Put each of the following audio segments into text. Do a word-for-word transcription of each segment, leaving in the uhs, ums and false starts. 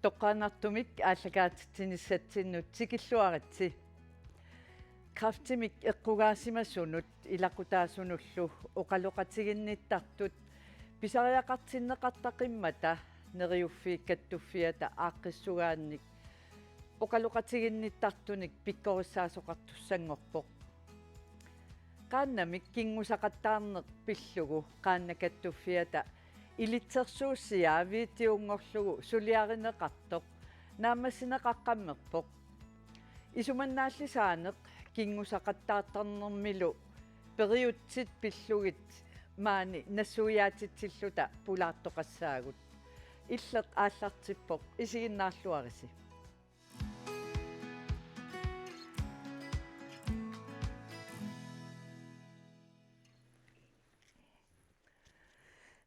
Toqqaannartumik aallakaatitsinissatsinnut tikilluaritsi. Kræftimik eqqugaasimasunut ilaqutaasunullu oqaloqatiginnittartut pisariaqartinneqartaqimmata Neriuffiit Kattuffiata aaqqissugaannik oqaloqatiginnittartunik pikkorissaasoqartussanngorpoq. Qaannamik kinngusaqattaarneq pillugu Qaannat Kattuffiata ilitsersuussiaa videonngorlugu suliarineqartoq naammassineqaqqammerpoq. Isumannaallisaaneq kinngusaqattaartarnermilu periutsit pillugit maani nassuiaatitsilluta pulaartoqassaagut. Illeq aallartippoq, isiginnaarluarisi.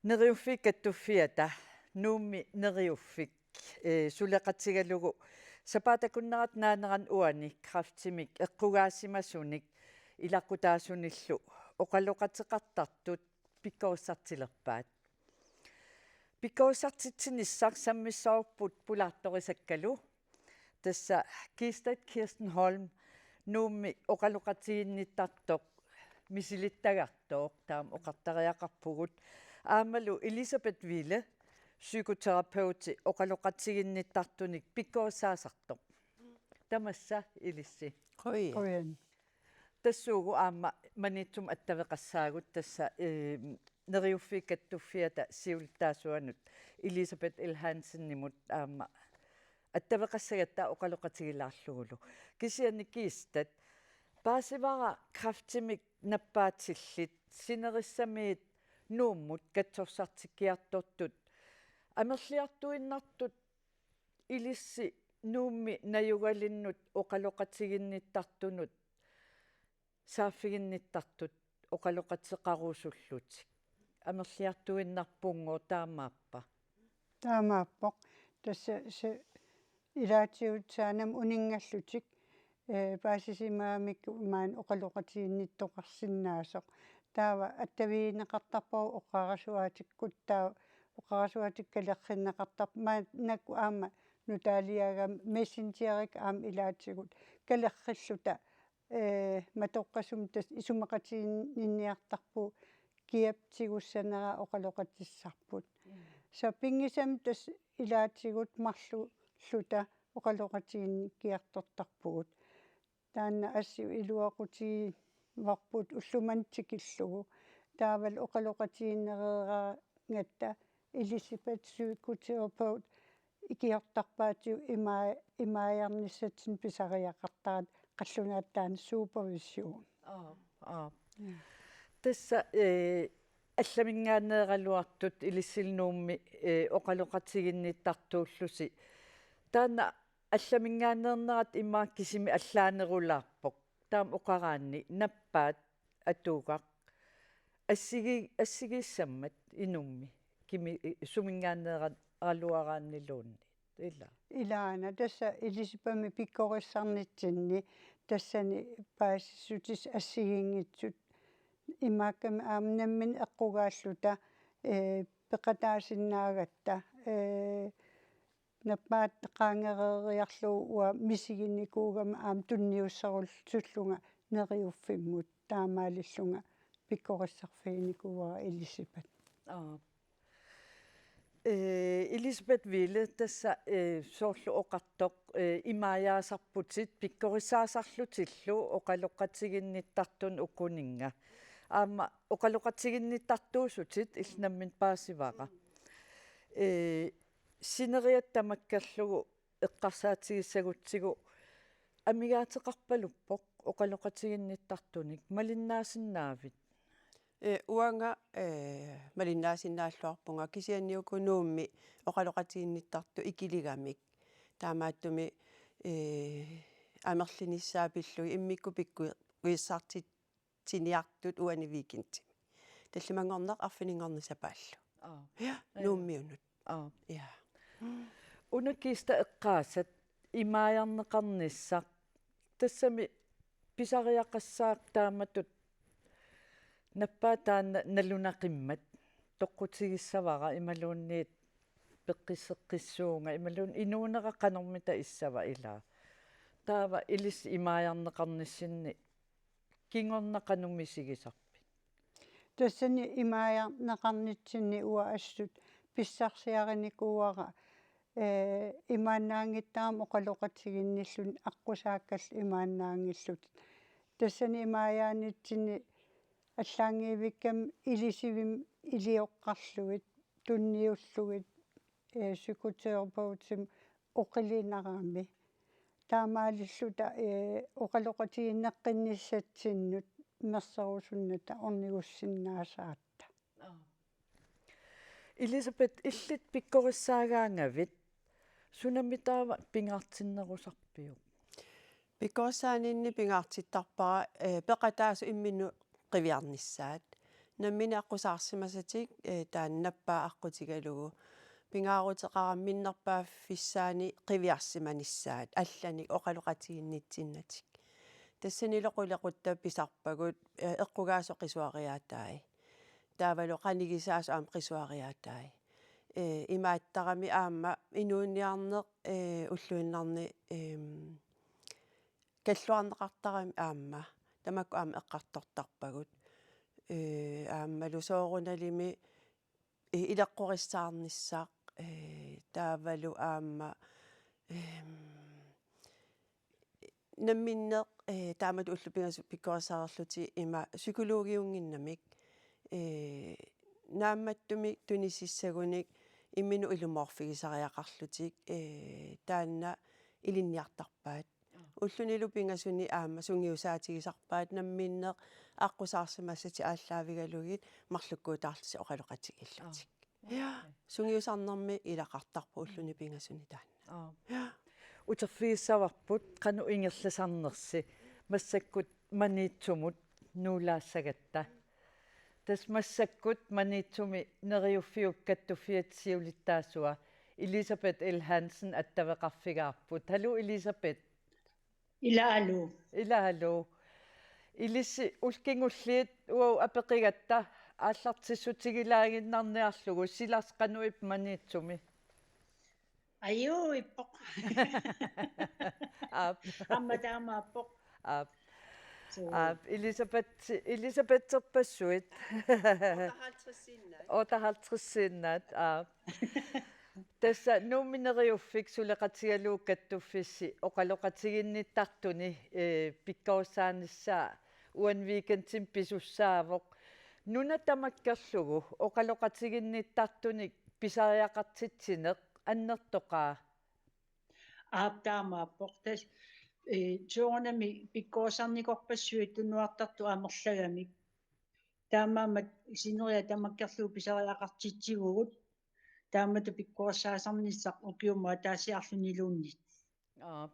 Neriuffiit Kattuffiata, Nuummi Neriuffik, eh, suleqatigalugu sapaatip akunnerata naanerani uani kræftimik eqqugaasimasunit ilaqutaasunillu oqaloqateqartartut pikkorissartilerpaat. Pikkorissartitsinissaq sammissavarput pulaartorisakkalu. Tassa Kista Kirsten Holm, Nuummi oqaloqatiginnittartoq misilittagartooq, taama oqartariaqarpugut. Aammalu Elisabeth Wille, psykoterapeuti, oqaloqatiginnittartunik pikkorissaasartoq. Tamassa ilissi. Qujan. Qujan. Tassuugu aamma Maniitsumi attaveqassaagut, tassa, eh, Neriuffiit Kattuffiata siulittaasuanut Elisabeth L. Hansenimut aamma attaveqassagatta oqaloqatigilaarlugulu. Kisianni Kistat, paasivara kræftimik nappaatillit sinerissamiit Nuummut katsorsartikkiartortut amerliartuinnartut ilissi Nuummi najugalinnut oqaloqatiginnittartunut saaffiginnittartut oqaloqateqarusullutik. Amerliartuinnarpunngooq, taamaappa? Taamaappoq. Tassa se ilaatigut saanami uninngallutik, eh, paasisimagamikkit maani oqaloqatiginnittoqarsinnaasoq. Taava attavigineqartarpagut oqarasuaatikkut, taava oqarasuaatikka kalerrinneqartarput, maannakkut aamma nutaaliagami Messengerikkut aamma ilaatigut kalerrilluta, eh, matoqqasumik tassa isumaqatiginninniartarpugut kiap tigussanera oqaloqatissarput. Mm. Tassa pinngisamik tassa ilaatigut marluulluta oqaloqatiginnikkiartortarpugut. Taanna assut iluaqutigivarput ullumimut tikillugu. Taavalu oqaloqatigiinnereeraangatta Elisabeth, psykoterapeut, ikiortarpaatigut ima-, imaajarnissatsinnik pisariaqartarat, qallunaatut taanna supervision. Aap, aap. Ja. Tassa, eh, allaminngaanneeraluartut ilissilu Nuummi, eh, oqaloqatiginnittartuullusi. Taanna allaminngaanneernerat immaqa kisimi allaanerulaarpoq. Taama oqaraanni nappaat atugaq assigi-, assigiissammat inummi kimi-, suminngaanneeraluaraanniluunniit. Ila. Ilaana, tassa Elisabethimik pikkorissarnitsinni tassani paasissutissat assigiinngitsut. Imaakkami aamma nammineq eqqugaalluta, eh, peqataasinnaagatta, eh, nappaat qaangereeriarlugu uanga misiginikuugama aamma tunniusserusullunga Neriuffimmut, taamaalillunga pikkorissarfiginikuuara Elisabeth. Aap. Eh, Elisabeth Wille, tassa, eh, soorlu oqartoq, eh, imaajaasarputit pikkorissaasarlutillu oqaloqatiginnittartunut ukuninnga. Aamma oqaloqatiginnittartuusutit illit nammineq paasivara. Eh, sineriak tamakkerlugu eqqarsaatigissagutsigu amigaateqarpaluppoq oqaloqatiginnittartunik, malinnaasinnaavit? Eh, uanga, eh, malinnaasinnaalluarpunga, kisianni uku Nuummi oqaloqatiginnittartut ikiligamik. Taamaattumik, eh, amerlinissaat pillugit immikkut pikku-, pikkorissartitsiniartut uani weekendimi. Tallimanngorneq arfininngorneq sapaallu. Aap. Ja, ja. Nuummiunut. Aap. Ja. Una Kista eqqaasat imaajarneqarnissaq. Tassami pisariaqassaaq taamatut nappaat taanna nalunaqimmat toqqutigissavara imaluunniit peqqisseqqissuunga imaluunniit inuunera qanormita issava ilaa. Taava ilissi imaajarneqarnissinni kingorna qanoq misigisarpit? Tassani imaajarneqarnitsinni uanga assut pissarsiarinikuuara, ee, imaannaanngittarami oqaloqatiginnilluni aqqusaakkallu imaannaanngillutik. Tassani imaajaanitsinni allaanngivikkami ilisivimmi ilioqqarlugit, tunniullugit, ee, psykoterapeutimik oqilinerami. Taamaalilluta, ee, oqaloqatiginneqqinnissatsinnut mersorusunnata ornigussinnaasaata. Aa. Elisabeth, illit pikkorissaagaangavit, sunami taava pingaartinnerusarpiuk? Pikkorissaaninni pingaartittarpara, ee, peqataasoq imminut qiviarnissaat. Nammineq aqqusaarsimasatik, ee, taanna nappaa aqqutigalugu. Pingaaruteqarami minnerpaaffissaani qiviarsimanissaat, allanik oqaloqatiginnitsinnatik. Tassanilu qulequttat pisarpagut, ee, eqqugaasoq qisuariaatai. Taavalu qanigisaasoq aamma qisuariaatai. Ee, imaattarami aamma inuuniarneq, ee, ulluinnarni, eem, kalluarneqartarami aamma. Tamakku aamma eqqartortarpagut. Ee, aammalu soorunalimi, ee, ileqqorissaarnissaq, ee, taavalu aamma, eem, namminneq, ee, taamatut ullut pingasut pikkorissaarlutik ima psykologiunnginnamik, ee, naammattumik tunisissagunik imminut ilumoorfigisariaqarlutik, ee, taanna ilinniartarpaat. Aa. Ullunilu pingasuni aamma sungiusaatigisarpaat namminneq aqqusaarsimasatik aallaavigalugit marlukkuutaarlutik oqaloqatigiillutik. Aa. Ja, okay. Sungiusarnermi ilaqartarpoq ulluni pingasuni taanna. Aa. Ja. Uterfigissavarput qanoq ingerlasarnersi massakkut Maniitsumut nuulaassagatta. Tassa massakkut Maniitsumi Neriuffiup kattuffiata siulittaasua Elisabeth L. Hansen attaveqarfigaarput. Haluu Elisabeth. Ila haluu. Ila haluu. Ilissi ullut kingulliit uagut apeqqigatta aallartissutigilaaginnarniarlugu, silarsi qanoq ippa Maniitsumi? Ajuu, ippoq. Aap. Aamma taamaappoq. Aap. Suu. Aap, Elisabeth, Elisabetherpassuit. Otteoghalvtredsiinnaat. Otteoghalvtredsiinnaat, aap. Tassa Nuummi Neriuffik suleqatigalugu kattuffissi oqaloqatiginnittartuni, ee, pikkorissaanissaa uani weekendimi pisussaavoq. Nuna tamakkerlugu oqaloqatiginnittartunik pisariaqartitsineq annertoqaa? Aap, taamaappoq. Tassa, ee, soorunami pikkorissarnikorpassuit tunuartartut amerlagamik. Taamaammat sineriak tamakkerlugu pisariaqartitsivugut. Taamatut pikkorissaasarnissaq ukiumut ataasiarluniluunniit. Aap.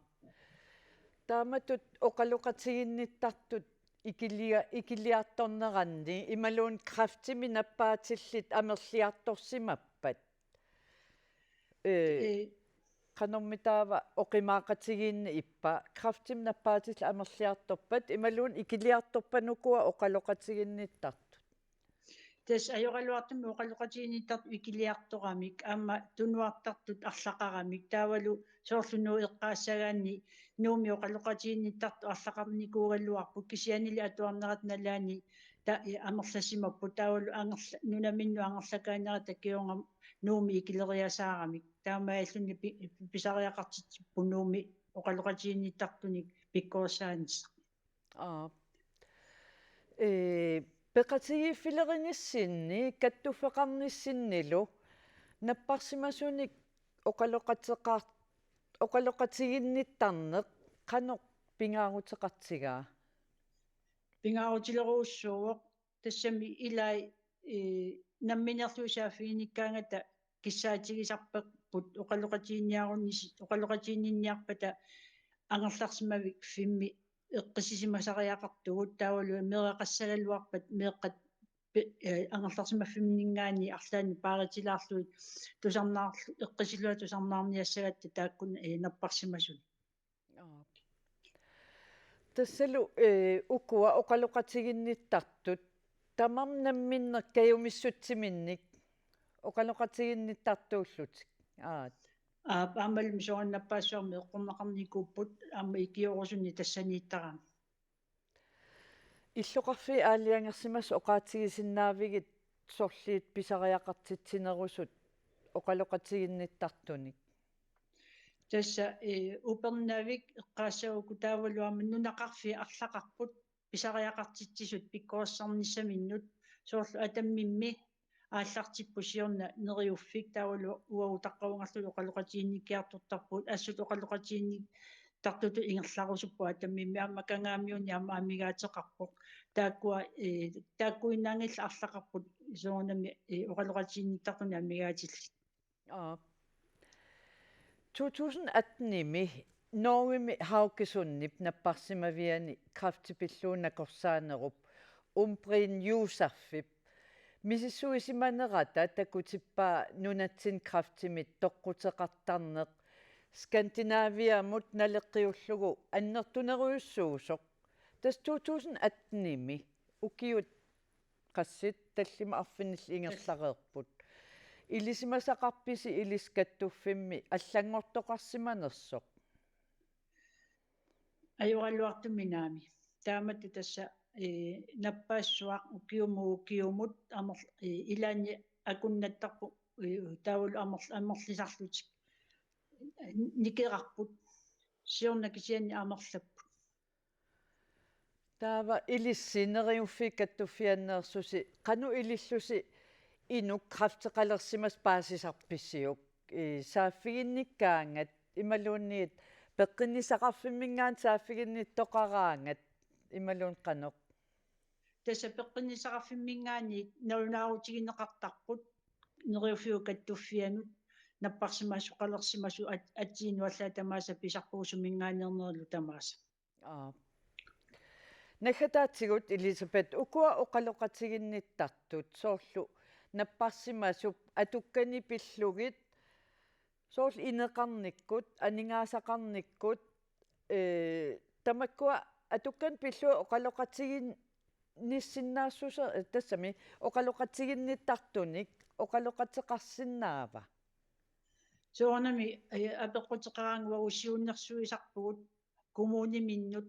Taamatut oqaloqatiginnittartut ikilia-, ikiliartorneranni imaluunniit kræftimik nappaatillit amerliartorsimappat? Ee, ee, qanormi taava oqimaaqatigiinneq ippa, kræftimik nappaatillit amerliartorpat imaluunniit ikiliartorpat ukua oqaloqatiginnittartut? Tassa ajoraluartumik oqaloqatiginnittartut ikiliartoramik, aamma tunuartartut arlaqaramik, taavalu soorlu Nuup eqqaassagaanni Nuummi oqaloqatiginnittartut arlaqarnikuugaluarput, kisiannili atuarnerata nalaani ta-, amerlasimapput, taavalu angerla-, nunaminnut angerlakaanerata kingorna Nuummi ikileriasaaramik. Taamaalilluni pi-, pisariaqartitsipput Nuummi oqaloqatiginnittartunik pikkorissaanissaq. Aap. Ee, peqatigiiffilerinissinni, kattuffeqarnissinnilu, napparsimasunik oqaloqateqar-, oqaloqatiginnittarneq qanoq pingaaruteqartigaa? Pingaarutilerujussuuvoq, tassami ilai, ee, namminerlu saaffiginnikkaangata kissaatigisarparput oqaloqatiginniarunnis-, oqaloqatiginninniarpata angerlarsimaffimmi eqqissisimasariaqartugut, taavalu meeraqassagaluarpat meeqqat pe-, ee, angerlarsimaffimminngaanniit arlaannik paaritilaarlugit tusarnaarlu-, eqqissisimasut tusarnaarniassagatta taakkua, ee, napparsimasunik. Aap. Tassalu, ee, ukua oqaloqatiginnittartut tamarmik namminneq kajumissutsiminnik, oqaloqatiginnittartuullutik. Aat. Aap, aammalumi soorunami nappaassuarmi eqqorneqarnikuupput aamma ikiorusunni tassaniittarami. Illoqarfiit aalajangersimasut oqaatigisinnaavigit sorliit pisariaqartitsinerusut oqaloqatiginnittartunik? Tassa, eh, Upernavik eqqaassagukku taavalu aamma nunaqarfiit arlaqarput pisariaqartitsisut pikkorissarnissaminnut, soorlu Atammimmi aallartipput siorna Neriuffik taavalu uagut taqqavungarluta oqaloqatiginnikkiartortarpugut, assut oqaloqatiginnittartutut ingerlarusupput Atammimmi, aamma Kangaamiuni aamma amigaateqarpoq. Taakkua, eh, taakkuinnaanngillat arlaqarput soorunami, eh, oqaloqatiginnittartunik amigaatillit. Aap. To tusind atten-imi Norgemi Haugesundip napparsimaviani kræfti pillugu nakorsaanerup Umbriin Jousefip misissuisimanerata takutippaa nunatsinni kræftimit toqquteqartarneq Skandinaviamut naleqqiullugu annertunerujussuusoq. Tassa to tusind atten-imi ukiut qassit tallimat arfinillit ingerlareerput. Ilisimasaqarpisi ilissi kattuffimmi allanngortoqarsimanersoq? Ajoraluartumik naamik. Taamatut tassa, eh, nappaassuaq ukiumut ukiumut amer-, eh, ilaanni akunnattarpoq, eh, taavalu amer-, amerlisarlutik. Nikerarput. Siorna kisianni amerlapput. Taava ilissi Neriuffiit Kattuffianneersusi qanoq ilillusi inuk kræfteqalersimasoq paasisarpisiuk, ii, saaffiginnikkaangat imaluunniit peqqinnissaqarfimminngaanniit saaffiginnittoqaraangat imaluunniit qanoq? Tassa peqqinnissaqarfimminngaanniit nalunaarutigineqartarput Neriuffiup Kattuffianut napparsimasoqalersimasut at-, atsiinut allaat tamaasa pisarpugut suminngaanneernerlu tamaasa. Aap. Naggataatigut Elisabeth, ukua oqaloqatiginnittartut soorlu napparsimasup atukkanik pillugit, soorlu ineqarnikkut, aningaasaqarnikkut, ee, tamakkua atukkanik pillugit oqaloqatiginnissinnaassuse-, tassami oqaloqatiginnittartunik oqaloqateqarsinnaava? Soorunami, eh, apeqquteqaraangat uagut siunnersuisarpugut kommuniminnut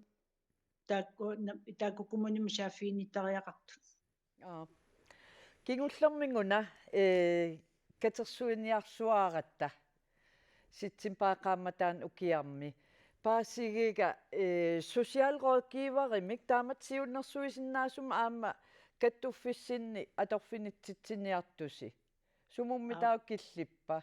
taakku, na-, taakku kommunimut saaffiginnittariaqartut. Aap. Kingullermik una, eh, katersuiniarsuaratta septembarip qaammataani ukiarmi. Paasigiga, eh, socialrådgiverimik taamatut siunnersuisinnaasumik aamma kattuffissinni atorfinitsitsiniartusi. Sumummi Aap. taava killippa?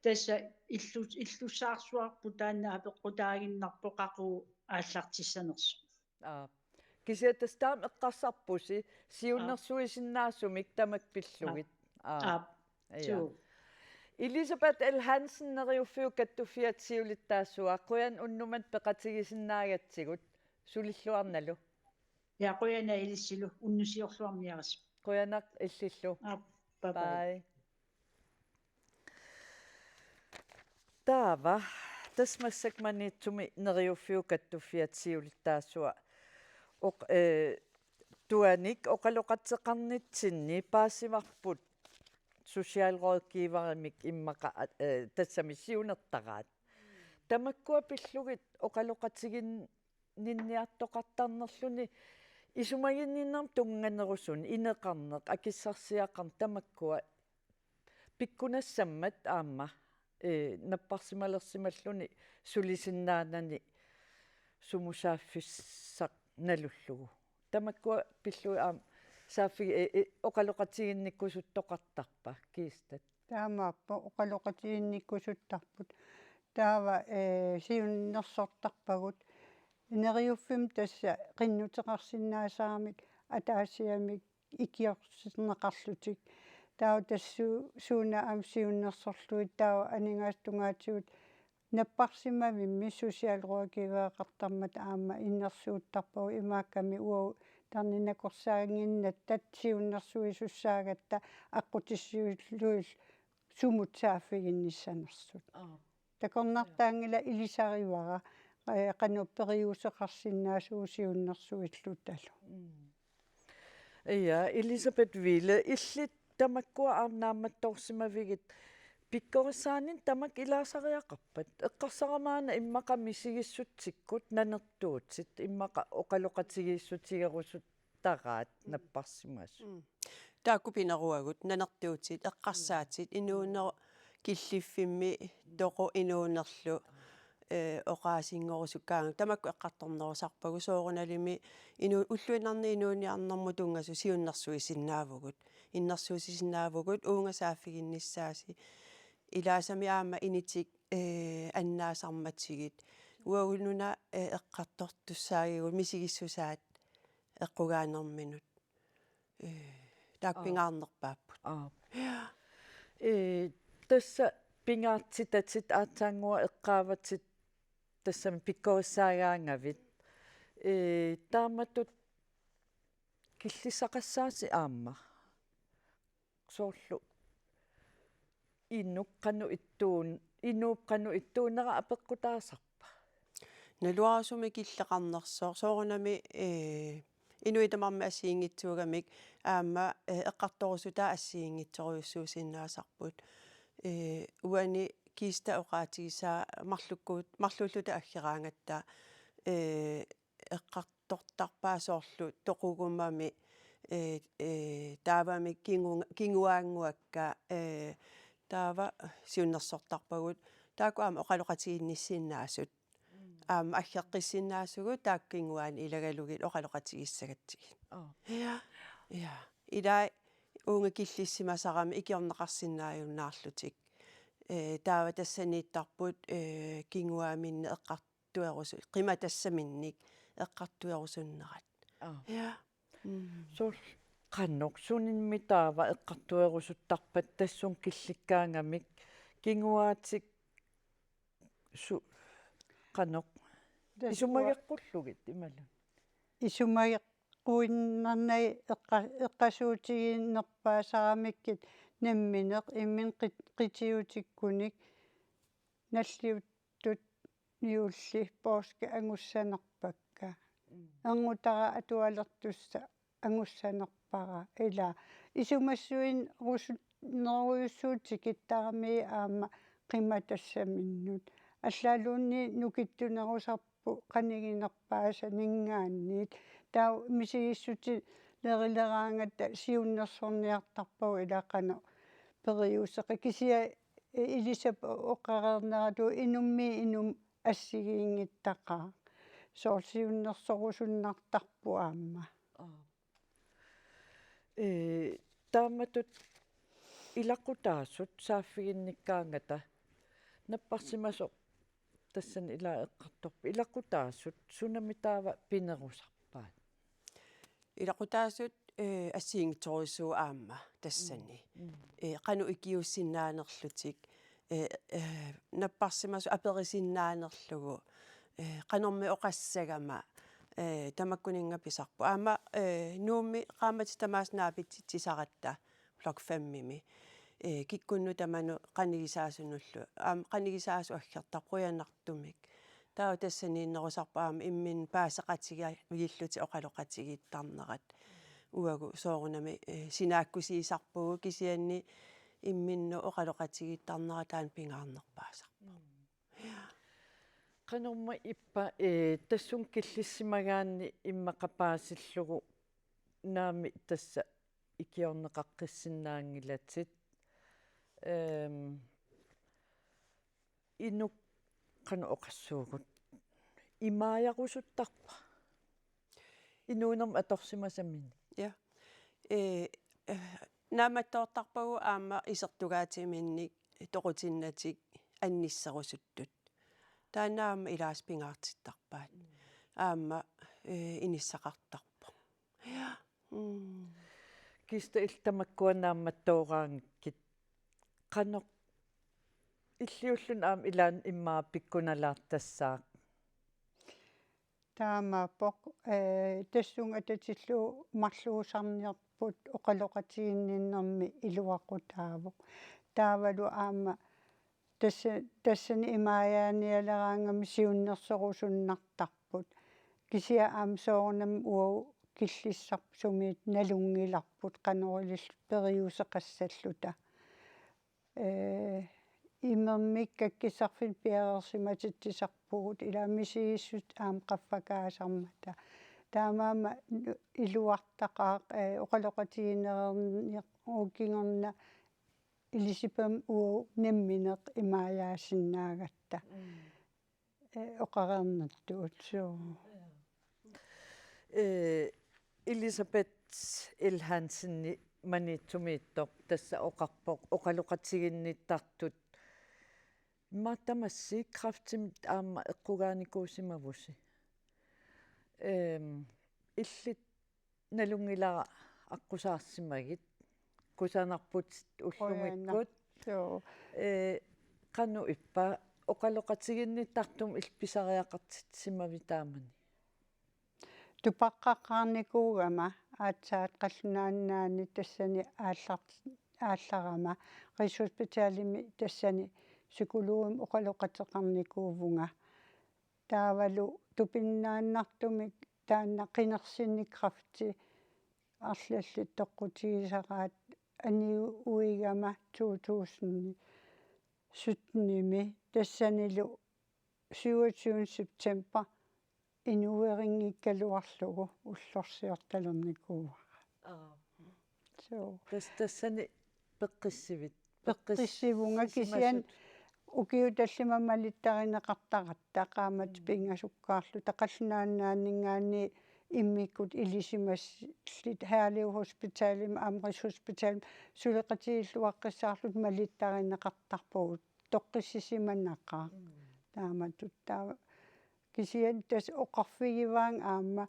Tassa illu-, illussaarsuarput taanna apeqqutaaginnarpoq qaqugu aallartissanersoq. Aap. Kisianni tassa taama eqqarsarpusi siunnersuisinnaasumik tamakku pillugit. Aap. Aap. Aap. Ja. Suu. Elisabeth L. Hansen, Neriuffiup Kattuffiata siulittaasuat, qujanaq unnuk manna peqatigisinnaagatsigit, sulilluarnalu. Ja, qujanaq ilissilu, unnussiorluarniarisi. Qujanaq illillu. Aap, bye bye. Bye. Taava, tassa massakkut Maniitsumi Neriuffiup Kattuffiata siulittaasua oq-, eh, tuanik oqaloqateqarnitsinni paasivarput socialrådgiverimik immaqa, eh, tassami siunertaraat. Tamakkua pillugit oqaloqatigin-, ninniartoqartarnerluni isumaginninnermut tunnganerusunik, ineqarneq, akissarsiaqarneq, tamakkua pikkunassammat aamma, eh, napparsimalersimalluni sulisinnaanani sumut saaffissaq nalullugu. Tamakkua pillugit aamma saaffi-, eh, eh, oqaloqatiginnikkusuttoqartarpa, Kiistat? Taamaappoq, oqaloqatiginnikkusuttarput. Taava, eh, siunnersortarpagut. Neriuffimmi tassa qinnuteqarsinnaasaramik ataasiamik ikiorserneqarlutik. Taava tassa su-, suuna aamma siunnersorlugit taava aningaasat tungaatigut napparsimavimmi socialrådgivereqartarmata aamma innersuuttarpagut, imaakkami uagut tarnip nakorsaannginnatta siunnersuisussaagatta aqqutissiuullugit sumut saaffiginnissanersut. Aap. Takornartaanngilaq, ilisarivara, eh, qanoq periuseqarsinnaasugut siunnersuillutalu. Mm. Ja, Elisabeth Wiele, illit tamakkua aamma naammattoorsimavigit Pikkorissaaninni tamakku ilaasariaqarpat? Eqqarsarama aana immaqa misigissutsikkut nanertuutit, immaqa oqaloqatigiissutigerusut taraat napparsimasut. Mm. Taakku pineruagut, nanertuutit, eqqarsaatit, inuuneq killiffimmi toqu inuunerlu, eh, oqaasinngorusukkaagut, tamakku eqqartornerusarpagut, soorunalimi inu-, ulluinnarni inuuniarnermut tunngasut siunnersuisinnaavugut, innersuussisinnaavugut, uunga saaffiginnissaasi, ilaasami aamma initik, eh, annaasarmatigit, uagut una, eh, eqqartortussaagigut misigissusaat eqqugaanerminut. Eh, taakku Aap. pingaarnerpaapput. Aap. Ja. Eh, tassa pingaartitatit aatsaannguaq eqqaavatit tassami pikkorissaagaangavit. Eh, taamatut killissaqassaasi aamma. Soorlu inuk qanoq ittuun-, inuup qanoq ittuunera apeqqutaasarpa? Naluara sumi killeqarnersoq, soorunami, eh, inuit tamarmik assigiinngitsuugamik aamma, eh, eqqartorusutaat assigiinngitsorujussuusinnaasarput. Eh, uani Kista oqaatigisaa marlukkuut-, marluulluta aggeraangatta, eh, eqqartortarpaa soorlu toqugumami, eh, eh, taavami kingu-, kinguaannguakka, eh, taava siunnersortarpagut. Taakku aamma oqaloqatiginnissinnaasut. Mm. Aamma aggeqqissinnaasugut taakku kinguaanni ilagalugit oqaloqatigissagatsigit. Aap. Ja. Ja. Ilai uunga killissimasarami ikiorneqarsinnaajunnaarlutik. Eh, taava tassaniittarput, eh, kinguaaminni eqqar-, eqqartuerusu-, qimatassaminnik eqqartuerusunnerat. Aap. Ja. Mm. Soorlu qanoq sunimmi taava eqqartuerusuttarpat tassunga killikkaangamik kinguaatik su-, qanoq Tassa isumageqqullugit imaluunniit? Isumageqquinnarnagit eqqa-, eqqasuutiginerpaasaramikkit nammineq imminut qit-, qitiutikkunik nalliuttut juulli poorskit angussanerpakka. Mm. Erngutara atualertussaq angussanerpara. Ila isumassuinerujussuutigittarami aamma qimatassaminnut. Allaaluunniit nukittunerusarput qaniginerpaasaninngaanniit. Taava misigissutsilerileraangatta siunnersorniartarpagut ila qanoq periuseqaat. Kisianni ilisap oqareerneratigut inummiit inummut assigiinngittaqaaq. Soorlu siunnersorusunnartarpoq aamma. Aap. Eh, taamatut ilaqutaasut saaffiginnikkaangata napparsimasoq tassani ila eqqartorpoq. Ilaqutaasut sunami taava pinerusarpaat? Ilaqutaasut, eh, assigiinngitsorujussuuvoq aamma tassani. Mm, mm. Eh, qanoq ikiuussinnaanerlutik, eh, eh, napparsimasoq aperisinnaanerlugu, eh, qanormi oqassagama, eh, tamakkuninnga pisarpoq. Aamma, eh, Nuummi qaammatit tamaasa naapitsitsisaratta Blok femimi. Eh, kikkunnut tamanut qanigisaasunullu. Aamma qanigisaasut aggertarput qujanartumik. Taava tassaniinnerusarput aamma imminut paaseqatigiillutik oqaloqatigiittarnerat. Uagut soorunami, eh, sinaakkusiisarpugut kisianni imminnut oqaloqatigiittarnera taanna pingaarnerpaasarpoq. Mm. Qanormi ippa, eh, tassunga killissimagaanni immaqa paasillugu naamik tassa ikiorneqaqqissinnaanngilatit. Ehm, inuk qanoq oqassuugut? Imaajarusuttarpa? Inuunermi atorsimasaminnik. Ja. Eh, eh, naammattoortarpagut aamma isertugaatiminnik toqutinnatik annisserusuttut. Taanna aamma ilaasa pingaartittarpaat. Mm. Aamma, eh, inissaqartarpoq. Ja. Mm. Kista, illit tamakkua naammattooraangakkit qanoq illit ulluni aamma ilaanni immaqa pikkunalaartassaaq? Taamaappoq, eh, tassunga atatillugu marluusarniarput oqaloqatiginninnermi iluaqutaavoq. Taavalu aamma tassa-, tassani imaajaanialeraangami siunnersorusunnartarput. Kisianni aamma soorunami uagut killissarput sumiit nalunngilarput qanoq ililluta periuseqassalluta. Eh, imermik kakkissarfik piareersimatitsisarpugut, ilaa misigissutsit aamma qaffakaasarmata. Taamaammat iluartaqaaq, eh, oqaloqatigineqarneq ukiorna ilisipamik uagut nammineq imaajaasinnaagatta. Mm. Eh, oqareernittut, suu. Eh, Elisabeth L. Hansen Maniitsumiittoq tassa oqarpoq oqaloqatiginnittartut. Immaqa tamassi kræftimik aamma eqqugaanikuusimavusi. Ehm, illit nalunngilara aqqusaarsimagit, kusanarputit ullumikkut. Qujanaq. Joo. Eh, qanoq ippa oqaloqatiginnittartumik illit pisariaqartitsisimavit taamani? Tupaqqaqqaarnikuugama aatsaat qallunaat nunaanni tassani aallart-, aallarama Rigshospitalimi tassani psykologimik oqaloqateqarnikuuvunga. Taavalu tupinnaannartumik taanna qinersinik kræfti arlallit toqqutigisaraat aniuigama to tusind syttenimi tassanilu syvogtyvende september inuerinngikkaluarlugu ullorsiortalernikuuara. Aa. Suu. Tas-, tassani peqqissivit? Peqqissivunga kisianni ukiut tallimat malittarineqartaratta qaammatit pingasukkaarluta qallunaat nunaanninngaanniit immikkut ilisimasallit Herlev Hospitalimi aamma Rigshospitalimi suleqatigilluaqqissaarluta malittarineqartarpugut toqqissisimanaqaaq. Mm. Taamatut taava kisianni tassa oqarfigivaannga aamma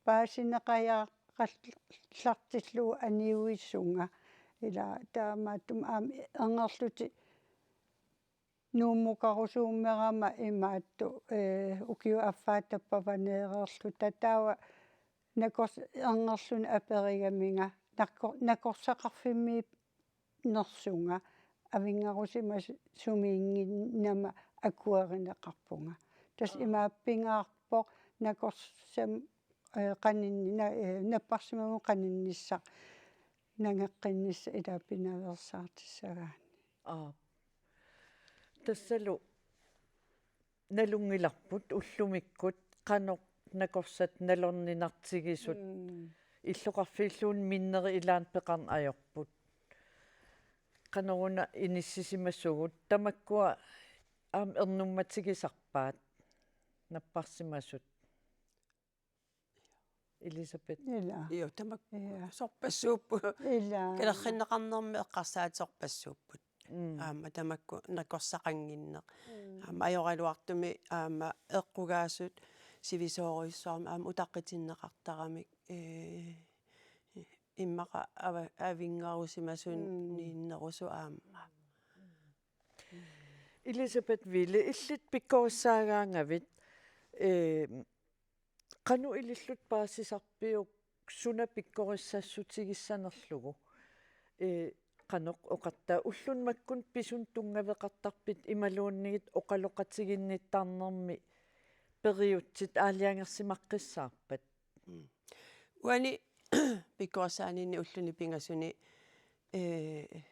paasineqajaaqallartillugu aniuisunga. Ilaa taamaattumik aamma erngerlutik Nuummukarusuummerama imaattoq, eh, ukiup affaa tappava neereerluta taava nakors-, erngerluni aperigaminga nakor-, nakorsaqarfimmiinnersunga avinngarusimasut sumiinnginnama akuerineqarpunga. Tassa Aa. imaappoq pingaarpoq nakorsam-, eh, qaninni-, na-, eh, napparsimmammut qaninnissaq nangeqqinnissaq ilaa pinaveersaartissagaanni. Aap. Tassalu nalunngilarput ullumikkut qanoq nakorsat nalorninartigisut Mm. illoqarfiilluunniit minnerit ilaanni peqarneq ajorput. Qanoruna inissisimasugut tamakkua aamma ernummatigisarpaat napparsimasut. Elisabeth. Ilaa. Io, tamakku Ia. sorpassuupput. Ilaa. Kalerrinneqarnermi eqqarsaatit sorpassuupput. Mm. Aamma tamakku nakorsaqannginneq. Mm. Aamma ajoraluartumik aamma eqqugaasut sivisoorujussuarmik aamma utaqqitinneqartaramik, eh, immaqa ava-, avinngarusimasunniinnerusut Mm. aamma. Elisabeth Wille, illit pikkorissaagaangavit, eh, qanoq ilillutit paasisarpiuk suna pikkorissassutigissanerlugu? Eh, qanoq oqarta ulluni makkunni pisunut tunngaveqartarpit imaluunniit oqaloqatiginnittarnermi periutsit aalajangersimaqqissaarpat? Mm. Uani pikkorissaaninni ulluni pingasuni, eh,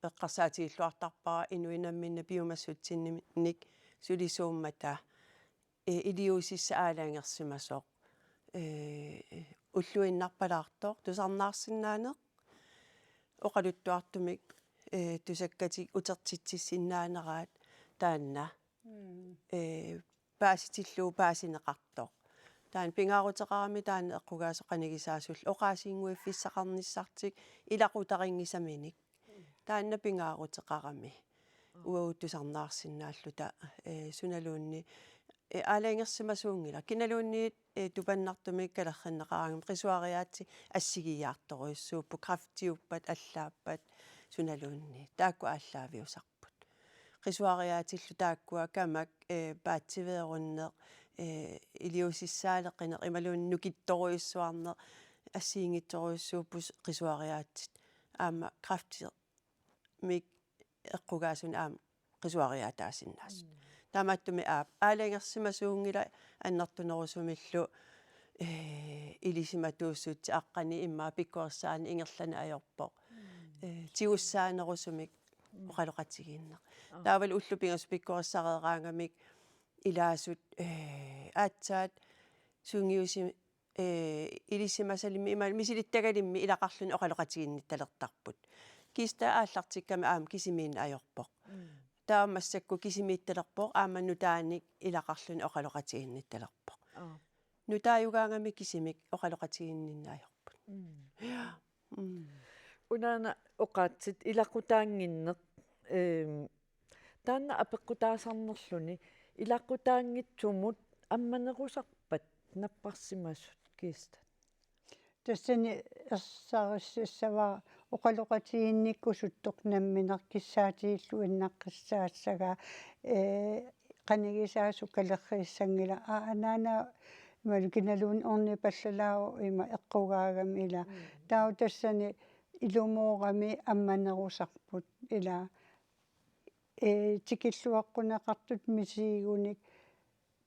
eqqarsaatigilluartarpara inuit namminneq piumassutsinnik sulisuummata, eh, iliuusissaq aalajangersimasoq, eh, ulluinnarpalaartoq tusarnaarsinnaaneq oqaluttuartumik, eh, tusakkatik utertitsissinnaanerat taanna Mm. eh, paasitillugu paasineqartoq. Taanna pingaaruteqarami taanna eqqugaasoq qanigisaasullu oqaasiinnguiffissaqarnissartik ilaqutarinngisaminik. Taanna pingaaruteqarami. Uagut tusarnaarsinnaalluta, eh, sunaluunniit, eh, aalajangersimasuunngilaq. Kinaluunniit, eh, tupannartumik kalerrinneqaraangamik qisuariaatsit assigiiaartorujussuupput, kræftiuppat, allaappat, sunaluunniit. Taakku aallaaviusarput. Qisuariaatillu taakkua kamak, eh, paatsiveerunneq, eh, iliuusissaaleqineq imaluunniit nukittorujussuarneq assigiinngitsorujussuupput qisuariaatsit. Aamma kræftimik eqqugaasunik aamma qisuariaataasinnaasut. Mm. Taamaattumik aap aalajangersimasuunngilaq annertunerusumillu, eh, ilisimatuussutsit aqqaneq immaqa pikkorissaaneq ingerlaneq ajorpoq. Mm. Eh, tigussaanerusumik oqaloqatigiinneq. Aa. Taavalu ullut pingasut pikkorissareeraangamik ilaasut, eh, aatsaat sungiusi-, eh, ilisimasalimmik imaluunniit misilittagalimmi ilaqarluni oqaloqatiginnittalertarput. Kiista aallartikkami aamma kisimiinneq ajorpoq. Mm. Taava massakkut kisimiittalerpoq aamma nutaanik ilaqarluni oqaloqatiginnittalerpoq. Aa. Nutaajugaangami kisimik oqaloqatiginninneq ajorput. Mm. Mm. Unaana oqaatsit ilaqutaannginneq, ehm, taanna apeqqutaasarnerluni ilaqutaanngitsumut ammanerusarpat napparsimasut Kiista? Tassani ersarissiassavara oqaloqatiginnikkusuttoq nammineq kissaatigiilluinnaqqissaassagaa, ee, qanigisaasut kalerriissanngilaq. Aa, anaana imalu kinaluunniit ornipallalaavoq ima eqqugaagami ila. Mm. Taava tassani ilumuugami ammanerusarput ila. Ee, tikilluaqquneqartut misigigunik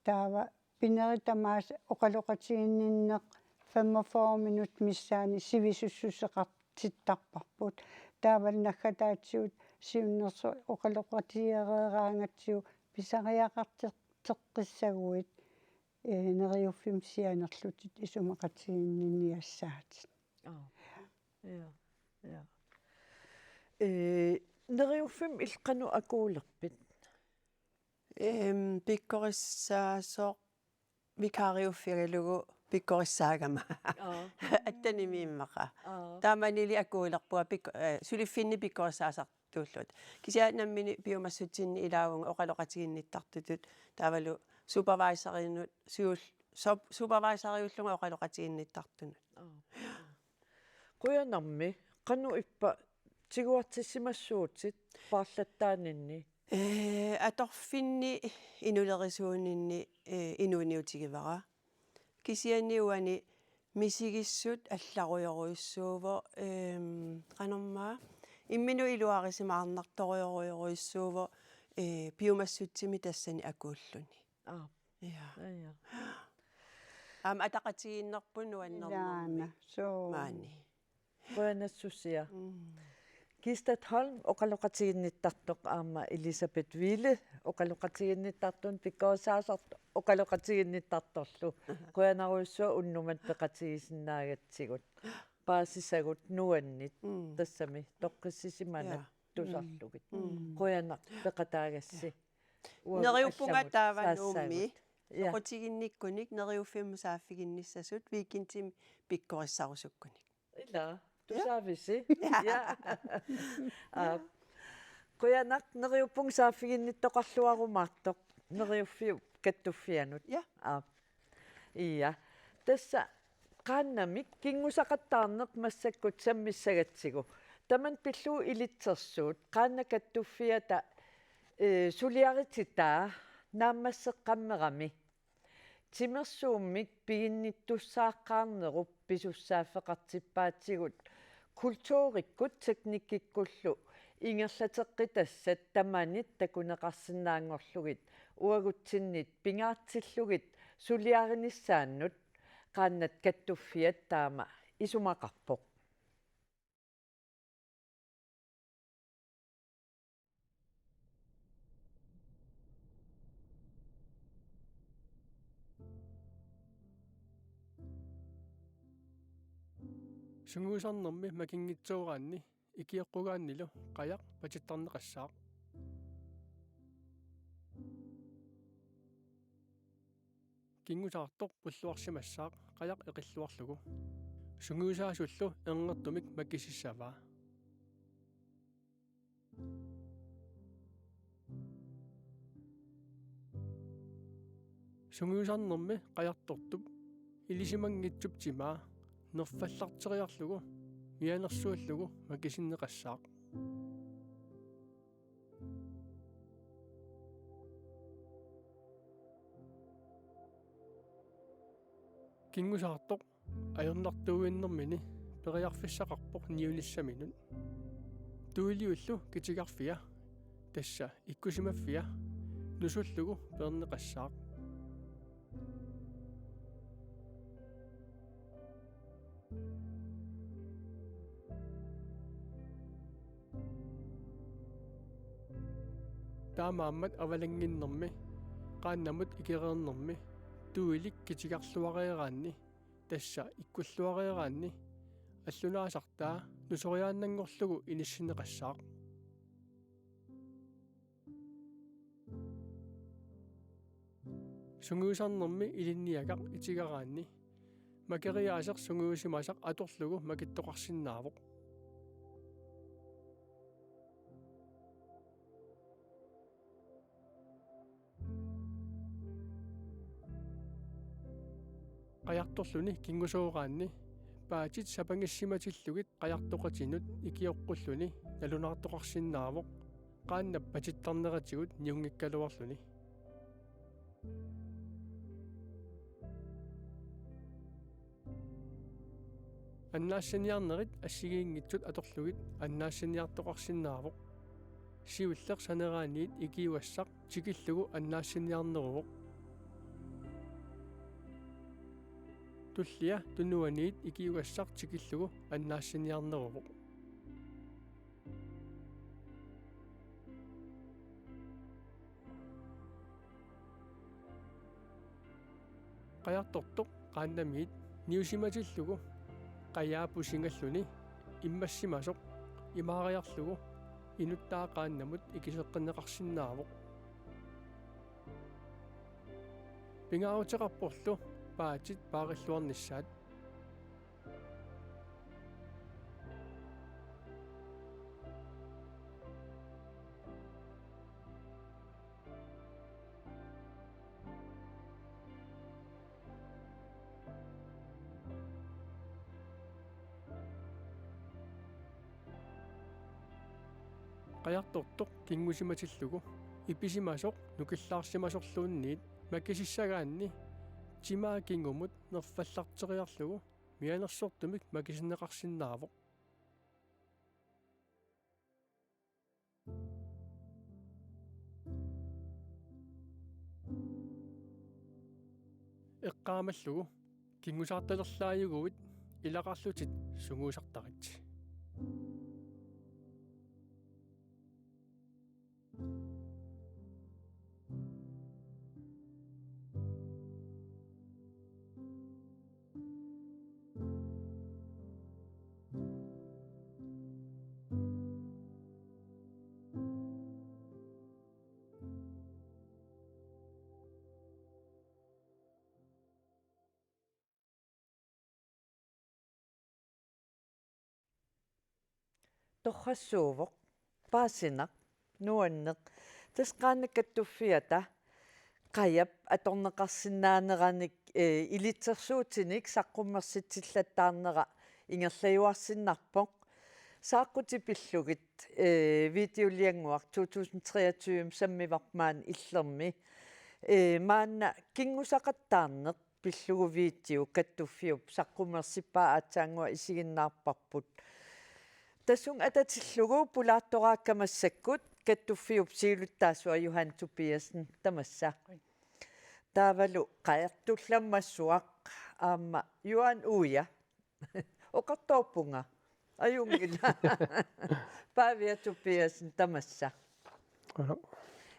taava pinerit tamaasa oqaloqatiginninneq femogfyrre minut missaani sivisussuseqartittarparput. Taavalu naggataatigut siunnersuut oqaloqatigereeraangatsigu pisariaqartitseqqissaguit, ee, Neriuffimmi sianerlutit isumaqatigiinniassaatit. Aa. Ja, ja. Ee, Neriuffimmi illit qanoq akuulerpit? Ehm, pikkorissaasoq vikariuffigalugu pikkorissaagama. Aa. Attanimi immaqa. Aa. Taamanili akuulerpunga pik-, eh, suliffinni pikkorissaasartuulluta. Kisianni nammineq piumassutsinni ilaavunga oqaloqatiginnittartutut taavalu supervisorinut siul-, sup-, supervisoriullunga oqaloqatiginnittartunut. Aa. Qujanarmi, qanoq ippa tiguartissimassuutit paarlattaaninni? Ee, atorfinni inulerisuuninni, ee, inuuniutigivara. Kisianni uani misigissut allarujorujussuuvoq, eem, qanormaa, imminut iluarisimaarnartorujorujussuuvoq, ee, piumassutsimi tassani akuulluni. Aap. Ja. Ja, ja. Aamma ataqatigiinnerput nuannernermi. Ilaana, suu. Maani. Qujanassusia. Mm. Kiista Holm oqaloqatiginnittartoq aamma Elisabeth Wiele oqaloqatiginnittartunut pikkorissaasartoq oqaloqatiginnittartorlu. Qujanarujussuaq unnummut peqatigisinnaagatsigut. Paasisagut nuannit. Mm. Tassami toqqissisimanat. Ja. Tusarlugit. Mm. Qujanaq peqataagassi. Ja. Uagut Neriuppunga allamut taava Nuummi. Saassaagut. Ja. Soqutiginnikkunik Neriuffimmut saaffiginnissasut weekendimi pikkorissarusukkunik. Ila, ja, tusaavisi. Ja. Ja. Aap. Qujanaq Neriuppunga saaffiginnittoqarluarumaartoq. Neriuffiup kattuffianut. Ja. Aap. Ja. Tassa qaannamik kinngusaqattaarneq massakkut sammissagatsigu. Tamanna pillugu ilitsersuut qaannat kattuffiata, ee, suliarititaa naammasseqqammerami. Timersuummik piginnittussaaqqaarnerup pisussaaffeqartippaatigut kulturikkut teknikkikkullu ingerlateqqitassat tamanit takuneqarsinnaanngorlugit uagutsinnit pingaartillugit suliarinissaannut qaannat kattuffiat taama isumaqarpoq. Sungiusarnermi makinngitsooraanni ikioqqugaannilu qajaq patittarneqassaaq. Kinngusaartoq pulluarsimassaaq qajaq eqilluarlugu. Sungiusaasullu erngertumik makisissavaa. Sungiusarnermi qajartortup ilisimanngitsup timaa nerfallarteriarlugu mianersuullugu makisinneqassaaq. Kinngusaartoq ajornartuuinnarmini periarfissaqarpoq niunissaminut. Tuiliullu kitigarfia, tassa ikkusimaffia, nusullugu peerneqassaaq. taamaammat avalannginnermi, qaannamut ikereernermi, tuilik kitigarluareeraanni, tassa ikkulluareeraanni, allunaasartaa nusoriaannanngorlugu inissinneqassaaq. Sungiusarnermi ilinniagaq itigaraanni makeriaaseq sungiusimasaq atorlugu makittoqarsinnaavoq. Qajartorluni kinngusooraanni paatit sapangissimatillugit qajartoqatinut ikioqqulluni nalunaartoqarsinnaavoq, qaannap patittarneratigut niunngikkaluarluni. Annaassiniarnerit assigiinngitsut atorlugit annaassiniartoqarsinnaavoq. Siulleq saneraaniit ikiugassaq tikillugu annaassiniarneruvoq. Tullia tunuaniit ikiugassaq tikillugu annaassiniarneruvoq. Qajartortoq qaannamiit niusimatillugu qajaa pusingalluni immassimasoq imaariarlugu inuttaa qaannamut ikiseqqinneqarsinnaavoq. Pingaaruteqarporlu paatit paarilluarnissaat. Qajartortoq kinngusimatillugu ipisimasoq nukillaarsimasorluunniit makisissagaanni timaa kingumut nerfallarteriarlugu mianersortumik makisinneqarsinnaavoq. Eqqaamallugu kinngusaartalerlaajuguit ilaqarlutit sungiusartarit. Torrassuuvoq, paasinaq, nuanneq. Tassa qaannat kattuffiata qajap atorneqarsinnaaneranik, eh, ilitsersuutinik saqqummersitsillattaarnera ingerlajuarsinnarpoq. Saaqqutit pillugit, eh, videoliannguaq to tusind treogtyve sammivarput maani Illermi. Eh, maanna kinngusaqattaarneq pillugu video kattuffiup saqqummersippaa aatsaannguaq isiginnaarparput. Tassunga atatillugu pulaartoraakka massakkut kattuffiup siulittaasua Johan Tobiassen tamassa. Taavalu qajartullammassuaq aamma Johan Uja. Oqartoorpunga. Ajunngilaq. Pavia Tobiassen tamassa. Aha.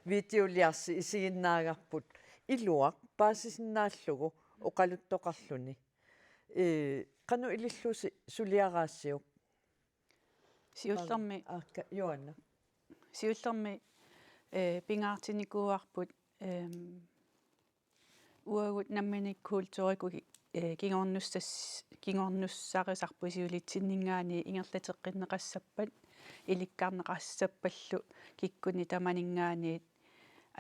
Videoliarsi isiginnaagarput. Iluaq paasisinnaallugu oqaluttoqarluni. Ee, qanoq ilillusi suliaraasiuk? Siullermik. Aakka, Johanna. Siullermik, eh, pingaartinnikuuarput, ehm, uagut nammineq kulturikkut, eh, kingornussas-, kingornussarisarput siulitsinninngaanniit ingerlateqqinneqassappat, ilikkarneqassappallu kikkunnit tamaninngaanniit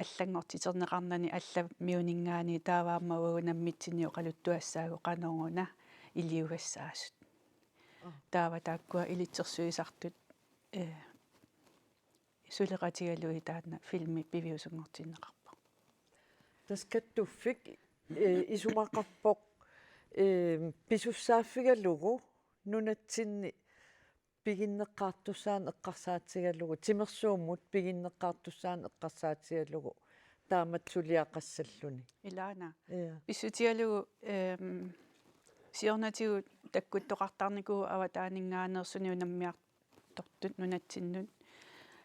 allanngortiterneqarnani allamiuninngaanniit taava aamma uagut nammitsinnit oqaluttuassaagut qanoruna iliugassaasut. Aa. Taava taakkua ilitsersuisartut, eh, suleqatigalugit taanna filmi piviusunngortinneqarpoq. Tassa kattuffik, eh, isumaqarpoq, eh, pisussaaffigalugu nunatsinni piginneqqaartussaaneq eqqarsaatigalugu, timersuummut piginneqqaartussaaneq eqqarsaatigalugu, taamatut suliaqassalluni. Ilaana. Ja. Pissutigalugu, ehm, siornatigut takkuttoqartarnikuuvoq avataaninngaanneersuni unammiartortut nunatsinnut.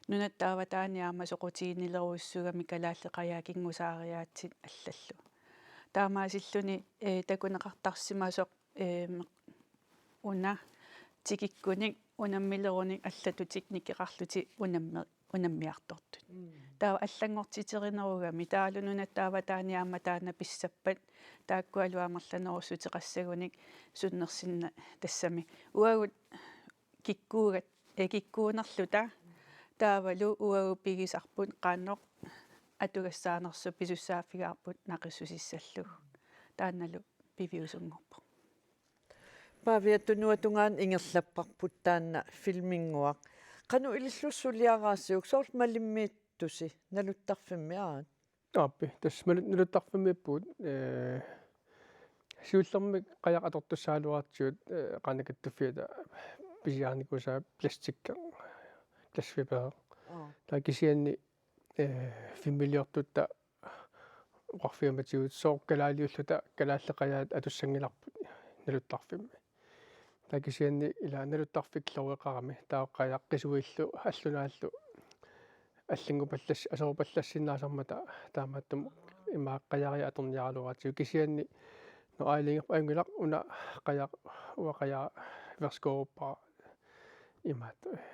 nunatta avataani aamma soqutiginnilerujussuugami Kalaallit Qajaat kingusaariaatsit allallu. Taamaasilluni, eh, takuneqartarsimasoq, eh, una tikikkunik unammilerunik allatut teknikeqarlutik unammi-, unammiartortut. Mm. Taava allanngortiterinerugami taavalu nunatta avataani aamma taanna pissappat taakkualu amerlanerussuteqassagunik sunnersinna tassami. Uagut kikkuugat, eh, kikkuunerluta taavalu uagut pigisarput qanoq atugassaanersoq pisussaaffigaarput naqissusissallugu. Taannalu piviusunngorpoq. Pavia, tunuatungaanut ingerlapparput taanna filminnguaq. Qanoq ilillusi suliaraasiuk, soorlu malimmiittusi naluttarfimmi, aat? Aappi, tassa malu-, naluttarfimmiippugut, eh, siullermik qajaq atortussaagaluaratsigu, eh, qanoq kattuffiata pisiarinikuusaa plastikki, glasfiber. Aa. Taava kisianni, eh, filmiliortutta oqarfigimatigut sooq kalaaliulluta Kalaallit Qajaat atussanngilarput naluttarfimmi. Taava kisianni ila naluttarfik kloreqarami, taava qajaq qisuillu allunaallu allanngupallas-, aserupallassinnaasarmata taamaattumik ima qajariat atorniaraluaratsigu. Kisianni no aalajangerpoq ajunngilaq una qajaq, uanga qajaq værsgo-uppara imaattoq, eh,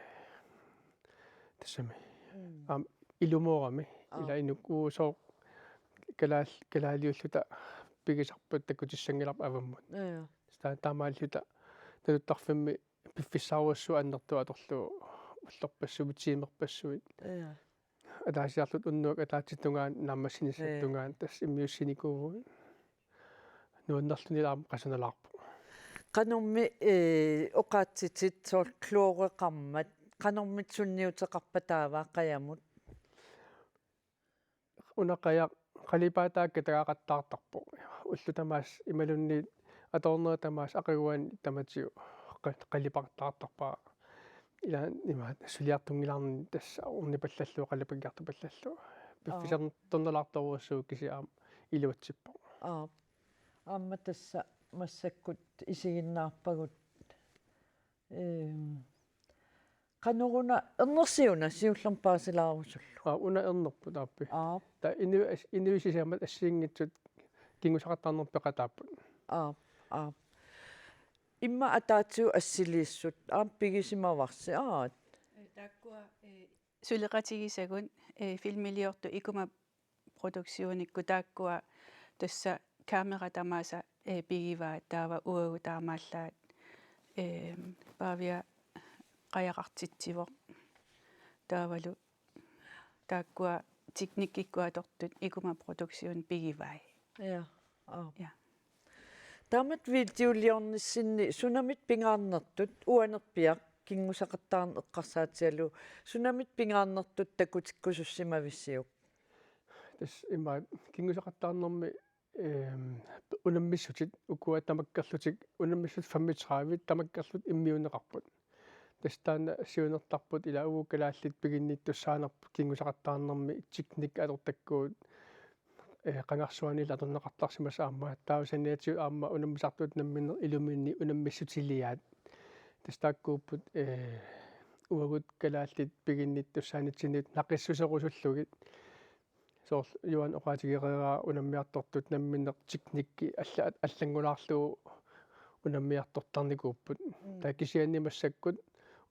tassami. Mm. Aamma ilumoorami. Aa. Ila inuk uu sooq kalaal-, kalaaliulluta pigisarput takutissanngilarput avammut. Ja, ja. Taa-, taamaalilluta naluttarfimmi piffissarujussuaq annertooq atorlugu ullorpassuit, tiimerpassuit. Ja. Ataasiarluta unnuaq ataatsip tungaanut naammassinissap, ee, tungaanut tassa immiussinikuuvugut. Nuannerluni aamma qasunalaarpoq. Qanormi, ee, oqaatsitit soorlu kloreqarmat, qanormita sunniuteqarpa taava qajamut? Una qajaq qalipaataa katagaqattaartarpoq. Ullut tamaasa imaluunniit atornerit tamaasa aqaguani tamatigut qa-, qalipaqattaartarpara. Ila ima suliartunngilarni tassa ornipallallugu qalipakkiartupallallugu. Aa. Piffissartornalaartorujussuuvoq kisianni aamma iluatsippoq. Aap. Aamma tassa massakkut isiginnaarpagut. Ehm, qanoruna, ernersi una siullermik paasilaarusullugu? Aa, una ernerput aappi. Aap. Taava inu-, as-, inuit sisamat assigiinngitsut kinngusaqattaarnermik peqataapput. Aap, aap. Immaqa ataatsikkut assiliissut aamma pigisimavarsi, aat? Taakkua, eh, suleqatigisagut, eh, filmiliortut Ikuma Produktionikkut taakkua tassa kamera tamaasa, eh, pigivaat, taava uagut taamaallaat, eh, Pavia qajaqartitsivoq. Taavalu taakkua teknikkikkut atortut Ikuma Production pigivai. Ja, aap. Ja. Taamatut videoliornissinni sunamita pingaarnertut, uanerpiaq kinngusaqattaarneq eqqarsaatigalugu, sunamita pingaarnertut takutikkusussimavissiuk? Tassa ima kinngusaqattaarnermi, ehm, unammissutit ukua tamakkerlutik, unammissutit femogtredive tamakkerlutik immiunneqarput. Tassa taanna siunertarput ila uku kalaallit piginnittussaanerput kinngusaqattaarnermi teknikki atortakkagut, eh, qangarsuaniillu atorneqartarsimasut aamma. Taava saniatigut aamma unammisartut namminneq iluminni unammissutiliaat. Tassa taakkuupput, eh, uagut kalaallit piginnittussaanitsinnut naqissuserusullugit. Soorlu Johan oqaatigereeraa unammiartortut namminneq teknikki alla-, allanngulaarlugu unammiartortarnikuupput. Mm. Taava kisianni massakkut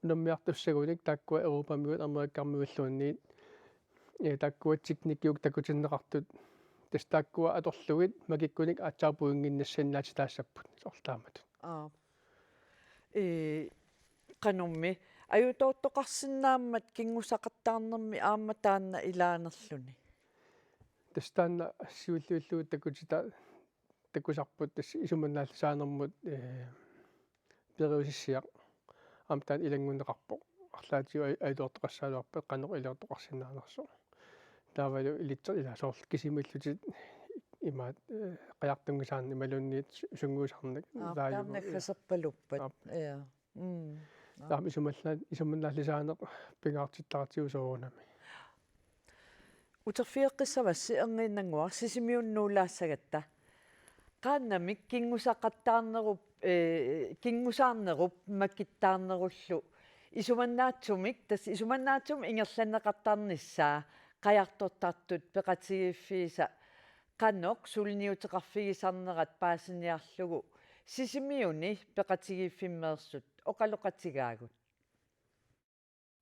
unammiartussagunik taakkua Europamiut Amerikamiulluunniit, eh, taakkua teknikkikkut takutinneqartut. Tassa taakkua atorlugit makikkunik aatsaat pointinnassinnaatitaassapput soorlu taamatut. Aap. Ee, qanormi ajutoortoqarsinnaammat kinngusaqattaarnermi aamma taanna ilaanerluni? Tassa taanna siulliullugu takutita-, takusarput tassa isumannaallisaanermut, ee, periusissiaq aamma taanna ilanngunneqarpoq. Arlaatigut aj-, ajutoortoqassagaluarpat qanoq ajutoortoqarsinnaanersoq. Taavalu ilitser ila soorlu kisimiillutik imaat, eh, qajartunngisaannik imaluunniit su-, sunnguusarnik. Aap, taava taama imaluunniit naggaserpaluppat. Aap. Ja. Mm. Aap. Taama isumalla-, isumannaallisaaneq pingaartittartigu soorunami. Uterfigeqqissavassi erniinnannguaq Sisimiunut nuulaassagatta. Qaannamik kinngusaqattaarnerup, eh, kinngusaarnerup makittaarnerullu Isumannaatsumik, tassa isumannaatsumik ingerlanneqartarnissaa qajartortartut peqatigiiffiisa qanoq suliniuteqarfigisarnerat paasiniarlugu Sisimiuni peqatigiiffimmeersut oqaloqatigaagut.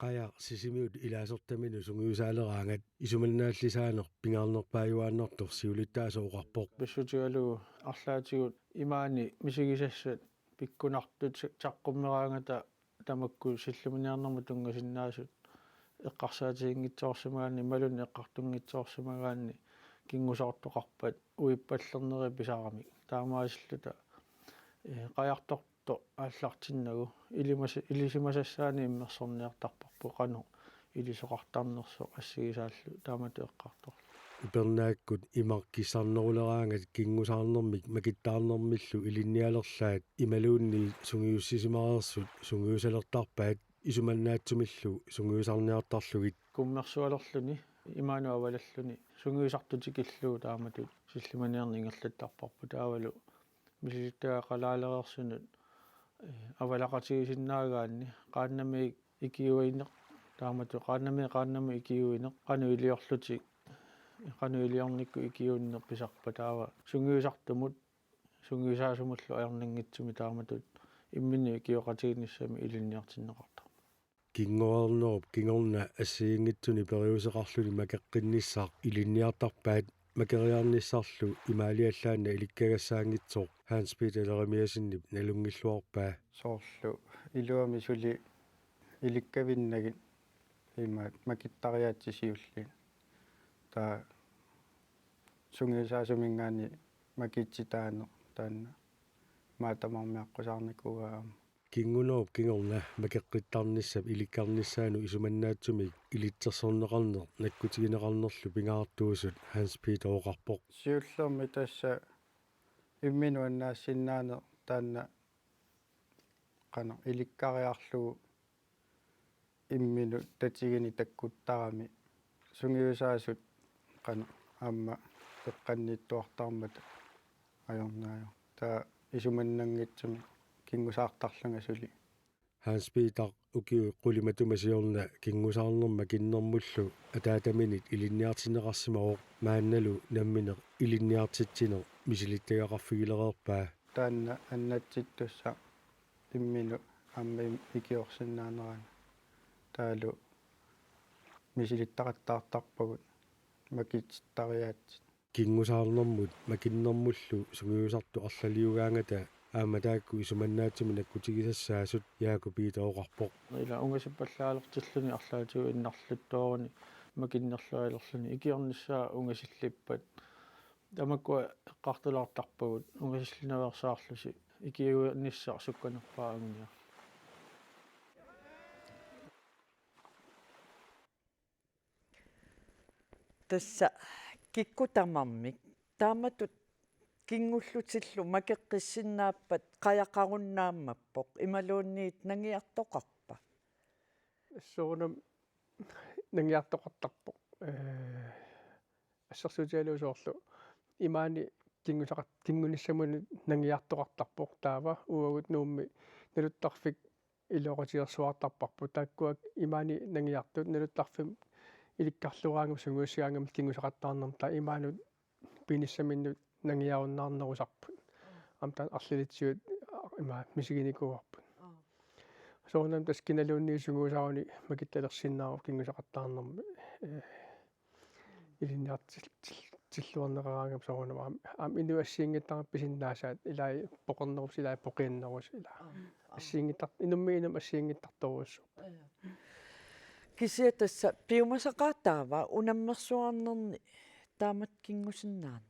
Qajaq Sisimiut ilaasortaminut sungiusaaleraangat isumannaallisaaneq pingaarnerpaajuaannartoq siulittaasoq oqarpoq. Pissutigalugu arlaatigut imaani misigisassat pikkunartut sa-, saqqummeraangata tamakku sillimaniarnermut tunngasinnaasut eqqarsaatiginngitsoorsimagaanni imaluunniit eqqartunngitsoorsimagaanni kingusaartoqarpat uippallernerit pisaramik. Taamaasilluta, ee, qajartortoq aallartinnagu ilimas-, ilisimasassaanik immersorniartarparput qanoq ilisoqartarnersoq assigisaallu taamatut eqqartorlugu. Upernaakkut imaq kissarneruleraangat kingusaarnermik makittaarnermillu ilinnialerlaat imaluunniit sungiussisimareersut sungiusalertarpaat isumannaatsumillu sungiusarniartarlugit. Kummersualerluni imaanut avalalluni sungiusartut tikillugu taamatut sillimaniarneq ingerlattarparput taavalu misilittagaqalaalereersunut, ee, avalaqatigisinnaagaanni qaannamiik ikiuineq taamatut qaannamiik qaannamut ikiuineq qanoq iliorlutik qanoq iliornikkut ikiuineq pisarpa taava sungiusartumut sungiusaasumullu ajornanngitsumik taamatut imminnut ikioqatigiinnissamik ilinniartinneqartarpoq. Kingoreernerup kingorna assigiinngitsunik periuseqarluni makeqqinnissaq ilinniartarpaat makeriarnissarlu imaaliallaannaq ilikkagassaanngitsoq Hans Peter Jeremiassenip nalunngilluarpaa. Soorlu iluamik suli ilikkavinnagit imaat makittariaatsit siulliit. Taava sungiusaasuminngaanniit makiitsitaaneq taanna maani tamarmiaqqusaarnikuuaa aamma. Kingunerup kingorna makeqqittarnissap ilikkarnissaanut isumannaatsumik ilitsersorneqarneq nakkutigineqarnerlu pingaartuusut Hans Peter oqarpoq. Siullermik tassa imminut annaassinnaaneq taanna qanoq ilikkariarlugu imminut tatiginik takkuttarami sungiusaasut qanoq aamma eqqanniittuartarmata ajornaajuk. Taava isumannanngitsumik kingusaartarlunga suli. Hans Peter ukiut qulit matuma siorna kingusaarnermik makinnermullu ataataminit ilinniartinneqarsimavoq maannalu nammineq ilinniartitsineq misilittagaqarfigilereerpaa. Taanna annatsittussaq imminut aamma im-, ikiorsinnaanerani taavalu misilittaqattaartarpagut makitsittariaatsit. Kingusaarnermut makinnermullu sungiusartut arlaliugaangata aamma taakku isumannaatsumik nakkutigisassaasut Jaaku Piita oqarpoq. Ila ungasippallaalertilluni arlaatigut innarluttooruni makinnerlualerluni ikiornissaa ungasillippat. Tamakkua eqqartulaartarpagut ungasillinaveersaarlusi ikiuinissaq sukkanerpaaq anguniarlugu. Tassa kikkut tamarmik taamatut kingullutillu makeqqissinnaappat qajaqarunnaammappoq imaluunniit nangiartoqarpa? Soorunami nangiartoqartarpoq. Ee, assersuutigalugu soorlu imaani kinguseqat-, kingunissamut nangiartoqartarpoq taava uagut Nuummi naluttarfik iluaqutigersuartarparput. Taakkua imaani nangiartut naluttarfimmi ilikkarluaraangamik sungiussigaangamik kinguseqattaarnermut taava imaanut piinissaminnut nangiarunnaarnerusarput. Aamma taanna arlalitsigut ima misiginikuuarput. Soorunami tassa kinaluunniit sungiusaaruni makittalersinnaavoq kinguseqattaarnermi, ee, ilinniartil-, til-, tilluarneqaraangama soorunami aamma, aamma inuit assigiinngittarneq pisinnaasaat ilai poqernerusut ilai poqiinnerusut ilaa. Aamma, aamma. Assigiinngittar-, inummit inummut assigiinngittartorujussuupput. Kisianni tassa piumasaqaataava unammersuarnerni taamatut kingusinnaaneq?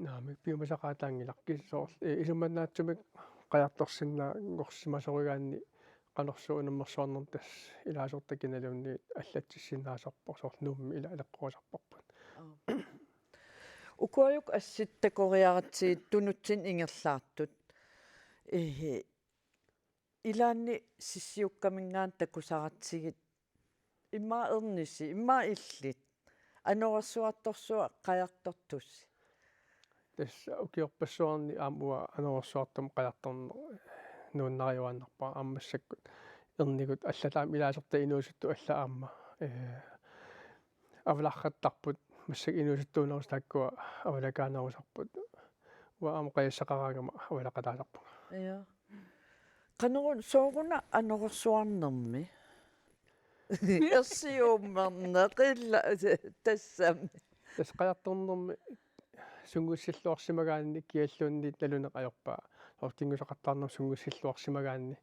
Naamik, piumasaqaataanngilaq kisianni soorlu, ee, isumannaatsumik qajartorsinnaanngorsimasorigaanni qanorsuaq unammersuarnermut tassa ilaasortat kinaluunniit allatsissinnaasorput soorlu Nuummi ila ileqqorisarparput. Aap. Uku uagut assit takoriaratsigit tunutsinni ingerlaartut. Ee, ilaanni Sissiukkaminngaanniit takusaratsigit immaqa ernisi, immaqa illit, anorersuartorsuaq qajartortusi? Tassa ukiorpassuarni aamma uanga anorersuartumik qajartorneq nuannariuaannarpara aamma massakkut. ernigut allat aamma ilaasortat inuusuttut allat aamma, ee, avalarrattarput, massakkut inuusuttuunerusut taakkua avalakaanerusarput. Uanga aamma qajassaqaraangama avalaqataasarpunga. Ja. Qanoruna, sooruna anorersuarnermi? Ersiummerneq ila tassami. Tassa qajartornermi sungiussilluarsimagaanni kialluunniit naluneq ajorpaa. Soorlu kinngusaqattaarnermi sungiussilluarsimagaanni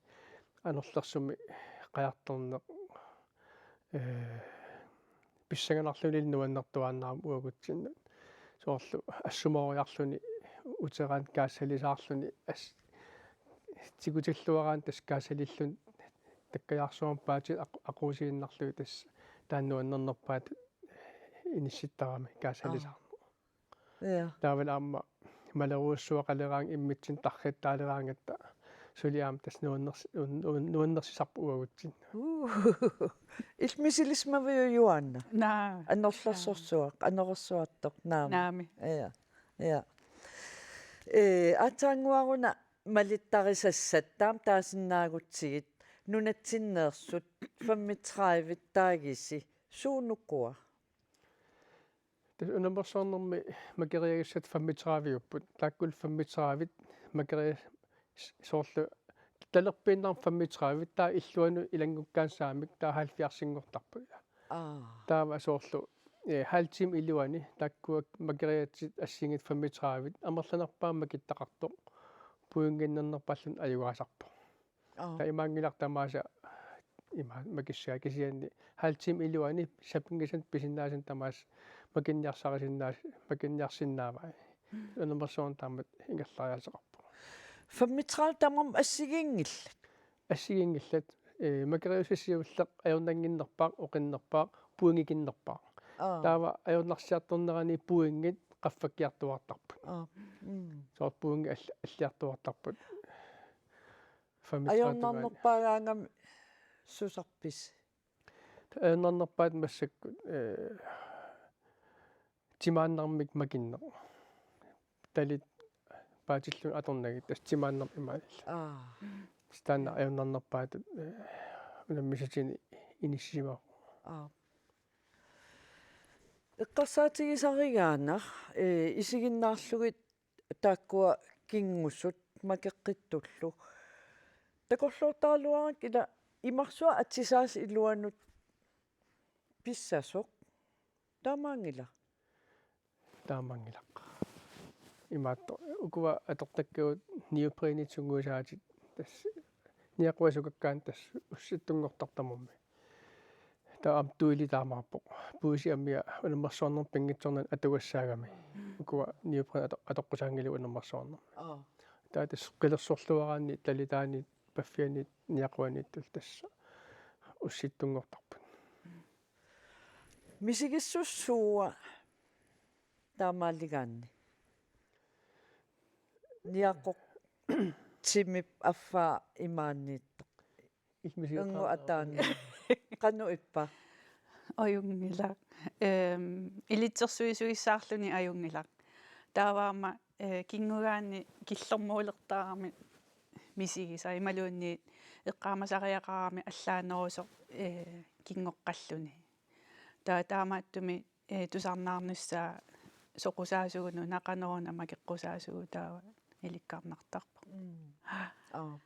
anorlersumi qajartorneq, ee, pissanganarluni nuannertuaannarami uagutsinnut. Soorlu assumooriarluni uteraan kaassalisaarluni as-, tigutilluaraanni tassa kaassalilluni takkajaarsuarmik paatit aqu-, aquusiinnarlugit tassa taanna nuannernerpaatut inissittarami kaassalisaarneq. Ja. Taavalu aamma malerujussuaqaleraangat immitsinnut tarrittaaleraangatta suli aamma tassa nuanners-, un-, un-, nuannersisarpoq uagutsinnut. Uh. Illit misilisimaviuk, Juaana? Naa. Anorlersorsuaq, anorersuartoq, naamik. Naamik. Ja. Ja. Ee, aatsaannguaruna malittarisassat taama taasinnaagutsigit, nunatsinneersut femogtredive taagisi, suut ukua? Tassa unammersuarnermi makeriagassaat femogtredive-upput. Taakkulu femogtredive makeri-, s-, soorlu talerpiinnarmik femogtredive, taava illuanut ilanngukkaanni saamik, taava halvfjerdsinngortarput. Aa. Taava soorlu, eh, halv time iluani taakkua makeriatsit assigiinngitsut femogtredive, amerlanerpaamik makittaqartoq, pointinngornerpaalluni ajugaasarpoq. Aa. Taava imaanngilaq tamaasa ima makissaa kisianni halv time iluani sapinngisanut pisinnaasanut tamaasa makinniarsarisinnaas-, makinniarsinnaavai. Mm. Unammersuarneq taamatut ingerlariaaseqarpoq. Femogtredive tamarmik assigiinngillat? Assigiinngillat, ee, makeriussat siulleq ajornannginnerpaaq, oqinnerpaaq, pointikinnerpaaq. Aa. Taava ajornarsiartornerani pointit qaffakkiartuaartarput. Aa. Mm. Soorlu pointit all-, alliartuaartarput. Femogtredive tungaanut. Ajornarnerpaagaangami susarpisi? Ajornarnerpaatut massakkut, ee, timaannarmik makinneq. Talit paatillugit atornagit, tassa timaannarmik imaanillu. Aa. Tassa taanna ajornarnerpaatut, ee, unammisatini inissisimavoq. Aa. Eqqarsaatigisarigaanni, ee, isiginnaarlugit taakkua kinngusut makeqqittullu. Takorloortaraluarakkit ila imarsuaq atisaasoq iluanut pissasoq. Taamaanngilaq? Taamaanngilaq. Imaattoq ukua atortakkagut neoprenit sungiusaatit, tassa niaqua sukakkaanni tassa ussittunngortarpoq tamarmi. Taava aamma tuili taamaappoq. Puisi ammia unammersuarnermut pinngitsoornani atugassaagami. Ukua neopren ato-, atoqqusaanngillat unammersuarnermi. Aa. Taava tassa qilersorluaraanni talitaaniit paffianiit niaquaniittullu tassa ussittunngortarput. Misigissuseq sua taamaaligaanni? Niaqoq timip affaa imaanniittoq. Ilmisiuqaaq. Erngup ataani. Qanoq ippa? Ajunngilaq. Ehm, ilitsersuisuissaarluni ajunngilaq. Taava aamma, eh, kinngugaanni killormuulertarami misigisaq imaluunniit eqqaamasariaqarami allaanerusoq, eh, kinngoqqalluni. Taava taamaattumik, eh, tusarnaarnissaa soqusaasugut una qanoruna makeqqusaasugut taava ilikkarnartarpoq. Mm. Aa.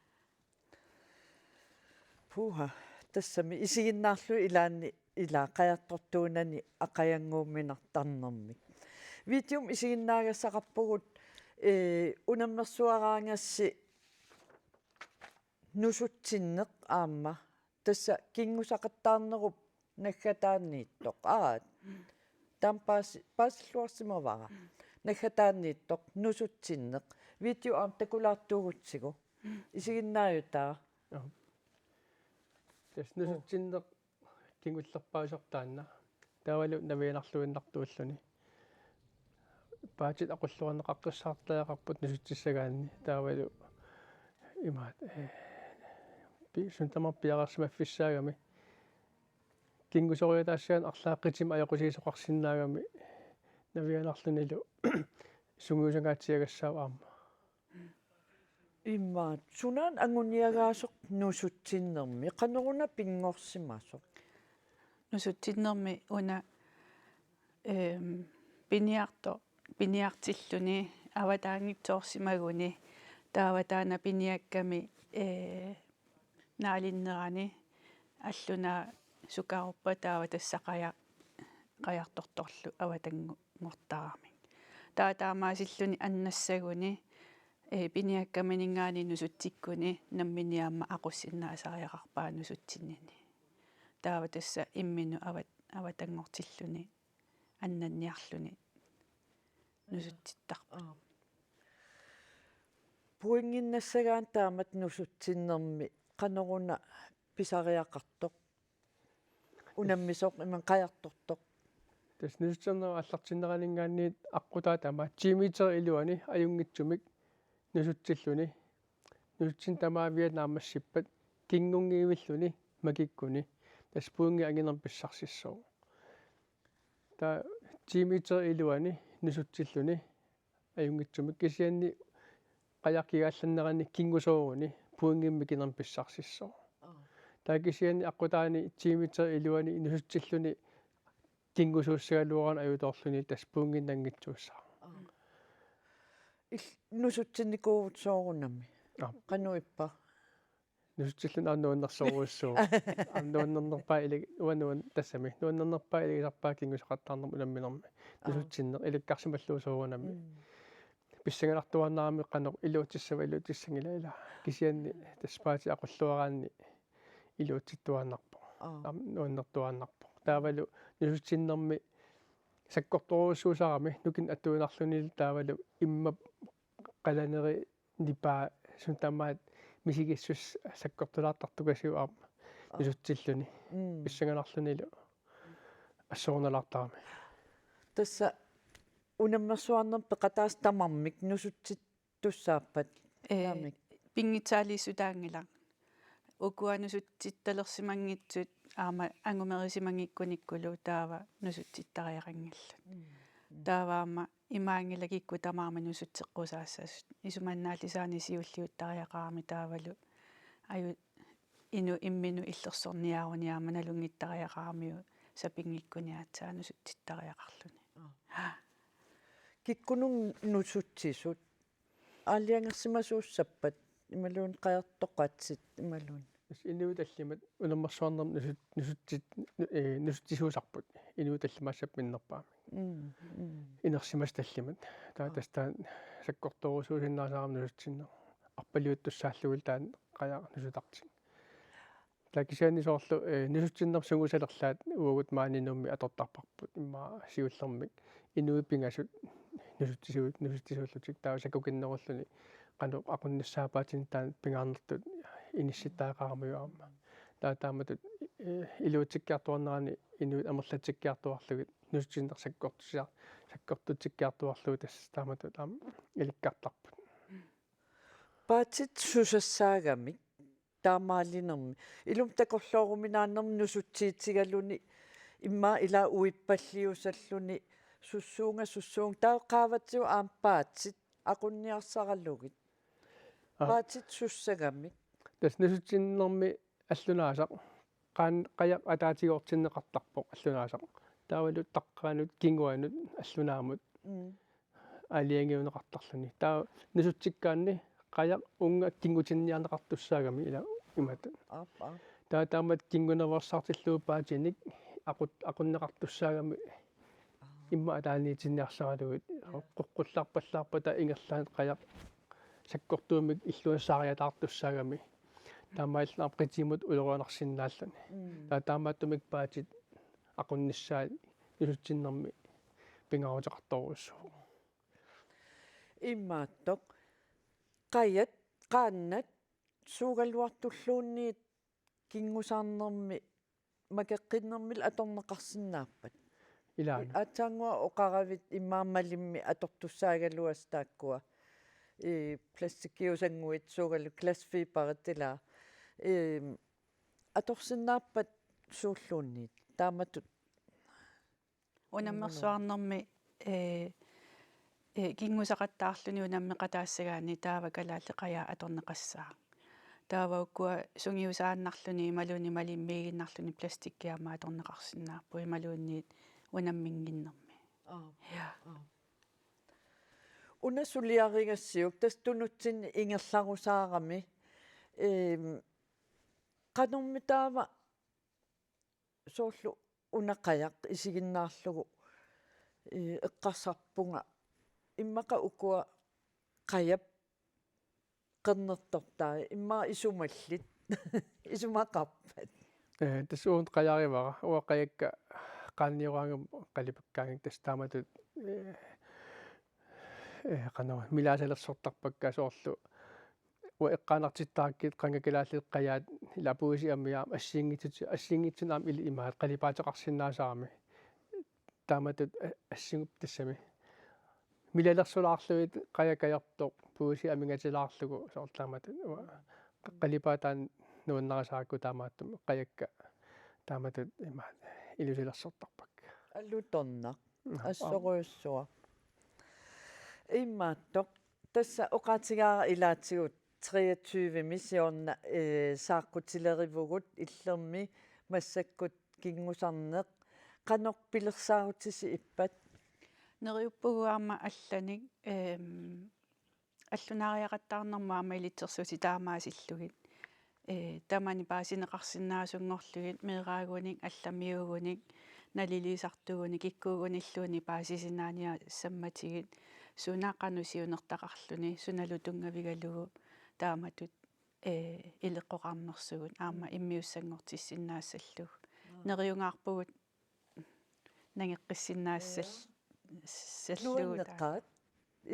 Puha, tassami isiginnaarlugit ilaanni ila qajartortuunani aqajannguuminartarnermik. Videomik isiginnaagassaqarpugut, ee, unammersuaraangassi nusutsinneq aamma. Tassa kinngusaqattaarnerup naggataaniittoq. Aa, taama paasi-, paasilluarsimavara. Naggataaniittoq, nusutsinneq. Video aamma takulaartuugutsigu. Isiginnaajutaa? Joo. Tassa nusutsinneq kingullerpaasarpoq taanna. Taavalu navianarluinnartuulluni. Paatit aqulluarneqaqqissaartariaqarput nusutsissagaanni. Taavalu imaat, eh, pi-, suut tamarmik piareersimaffissaagami. Kinngusoriataassagaanni arlaat qitimik ajoqusiisoqarsinnaagami navianarlunilu sungiusangaatsiagassaavoq aamma. Immaqa sunaana anguniagaasoq nusutsinnermi, qanoruna pinngorsimasoq? Nusutsinnermi una, ehm, piniartoq, piniartilluni avataanngitsoorsimaguni, taava taanna piniakkami, eh, naalinnerani allunaaq sukaruppa taava tassa qaja-, qajartortorlu avatanngortaramik. Taava taamaasilluni annassaguni, eh, piniakkamininngaanniit nusutsikkuni nammineq aamma aqussinnaasariaqarpaa nusutsinnini. Taava tassa imminut avat-, avatanngortilluni annanniarluni nusutsittarput. Aap. Pointinnassagaanni taamatut nusutsinnermi qanoruna pisariaqartoq? Unammisoq imaluunniit qajartortoq? Tassa nusutsinnermi aallartinneraninngaanniit aqqutaa tamaat ti meter iluani ajunngitsumik nusutsilluni. Nusutsinneq tamaaviat naammassippat kingunngiivilluni makikkuni. Tassa pointi anginermik pissarsissooq. Taava ti meter iluani nusutsilluni ajunngitsumik, kisianni qajaq kigaallannerani kingusooruni pointimik mikinermik pissarsissooq. Aap. Taava kisianni aqqutaani ti meter iluani nusutsilluni kingusuussagaluarani ajutoorluni tassa pointinnanngitsuussaaq. Aap. Il-, nusutsinnikuuvutit soorunami? Aap. Qanoq ippa? Nusutsilluni aamma nuannersorujussuuvoq. Aamma nuannernerpaaq ili-, uanga nuan-, tassami. Nuannernerpaaq iligisarpaat kinguseqattaarnermut unamminermi. Aap. Nusutsinneq ilikkarsimallugu soorunami. Mm. Pissanganartuaannarami qanoq iluatsissava iluatsissanngila ilaa. Kisianni tassa paatit aqulluaraanni iluatsittuaannarpoq. Aap. Aamma nuannertuaannarpoq. Taavalu nusutsinnermi sakkortorujussuusarami nukinnik attuinarlunilu taavalu immap qalaneri nipaa suut tamaat misigissuseq sakkortulaartartukasiuk aamma. Aap. Nusutsilluni. Mm. Pissanganarlunilu assorunalaartarami. Tassa unammersuarnermi peqataasut tamarmik nusutsittussaappat? Ee, naamik. Pinngitsaaliissutaanngilaq. Ukua nusutsittalersimanngitsut aamma angumerisimanngikkunikkullu taava nusutsittariaqanngillat. Mm. Mm. Taava aamma imaanngilaq kikkut tamarmik nusutseqqusaassasut. Isumannaallisaanik siulliuttariaqarami taavalu aju-, inuk imminut illersorniaruni aamma nalunngittariaqaramiuk sapinngikkuni aatsaat nusutsittariaqarluni. Aap. Kikkunnut nusutsisut aalajangersimasuussappat imaluunniit qajartoqatit imaluunniit? Tassa inuit tallimat unammersuarnermi nusut-, nusutsit-, nu-, ee, nusutsisuusarput inuit tallimaassapput minnerpaamik. Mm, mm. Inersimasut tallimat. Taava Aap. Tassa taanna sakkortoorujussuusinnaasarami nusutsinneq. Arpaliuttussaallugulu taanna qajaq nusutartik. Taava kisianni soorlu, ee, nusutsinnermi sungiusalerlaat uagut maani Nuummi atortarparput immaqa siullermik inuit pingasut nusutsisuut-, nusutsisuullutik taava sakkukinnerulluni qanoq aqunnissaat paatini taanna pingaarnertut inissittariaqaramiuk aamma. Taava taamatut, ee, iluatsikkiartuarnerani inuit amerlatsikkiartuarlugit nusutsinneq sakkortusia-, sakkortutsikkiartuarlugu tassa taamatut aamma ilikkartarput. Paatit susassaagamik taamaalinermi. Ilumut takorlooruminaannermi nusutsiitigaluni immaqa ilaa uippalliusalluni sussuunga sussuunga. Taava qaavatigut aamma paatit aqunniarsaralugit. Aap. Paatit sussagamik. Tassa nusutsinnermi allunaasaq qaan-, qajaq ataatigoortinneqartarpoq allunaasaq. Taavalu taqqaanut kinguanut allunaamut. Mm. Aalajangiunneqartarluni. Taava nusutsikkaanni qajaq uunga kingutinniarneqartussaagami ilaa imatut. Aap, aap. Taava taamatut kingunersaartillugu paatinik aqut-, aqunneqartussaagami Aap. Immaqa ataaniitinniarsaralugit. Jaa. Qoqqullarpallaarpata ingerlaannaq qajaq sakkortuumik illuasaariataartussaagami. Taamaalilluni qitimut ulorianarsinnaalluni. Mm. Taava taamaattumik paatit aqunnissaat nusutsinnermi pingaaruteqartorujussuuvoq. Imaattoq. Qajat, qaannat, suugaluartulluunniit kingusaarnermi makeqqinnermillu atorneqarsinnaappat. Ilaana. Aatsaannguaq oqaravit immaqa malimmi atortussaagaluassat taakkua. Ee, plastikkiusannguit suugalu glasfiberit ilaa. Ee, atorsinnaappat suulluunniit. Taamatut. Unammersuarnermi, ee, ee, kinngusaqattaarluni unammeqataassagaanni taava kalaallit qajaat atorneqassaaq. Taava ukua sungiusaannarluni imaluunniit malimmiiginnarluni plastikki aamma atorneqarsinnaapput imaluunniit unamminnginnermi. Aap. Ja. Aap. Una suliarigassiuk tassa tunutsinni ingerlarusaarami, eem, qanormi taava soorlu una qajaq isiginnaarlugu, ee, eqqarsarpunga immaqa ukua qajap qernertortai immaqa isumallit isumaqarpat. Ee, tassa uunga qajarivara, uanga qajakka qaanniuraangamik qalipakkaangakkit tassa taamatut, ee, ee, qanoq milaasalersortarpakka soorlu uanga eqqaanartittarakkit qanga kalaallit qajaat ila puisi amia assigiinngitsut, assigiinngitsunik aamma imaat qalipaateqarsinnaasarami. Taamatut a-, assingup tassami. Milalersulaarlugit qajaq qajartoq puisi amigatilaarlugu soorlu taamatut uanga qa-, qalipaataannik nuannarisarakkit taamaattumik qajakka taamatut imaat ilusilersortarpakka. Alutornaq. Aap. Assorujussuaq. Imaattoq. Tassa oqaatigaara ilaatigut treogtyvemi siorna, ee, saaqqutilerivugut Illermi massakkut kinngusarneq. Qanoq pilersaarutisi ippat? Neriuppugut aamma allanik, eem, allunaariaqattaarnermut aamma ilitsersuutit taamaasillugit. Ee, tamani paasineqarsinnaasunngorlugit, meeraagunik, allamiuugunik, naliliisartuugunik, kikkuugunilluunniit paasisinnaaniassammatigit, suna qanoq siunertaqarluni, sunalu tunngavigalugu taamatut, ee, ileqqoqarnersugut, aamma immiussanngortissinnaassallugu. Aap. Neriungaarpugut nangeqqissinnaassal-, Aap. sallugu taava. Nuanneqaat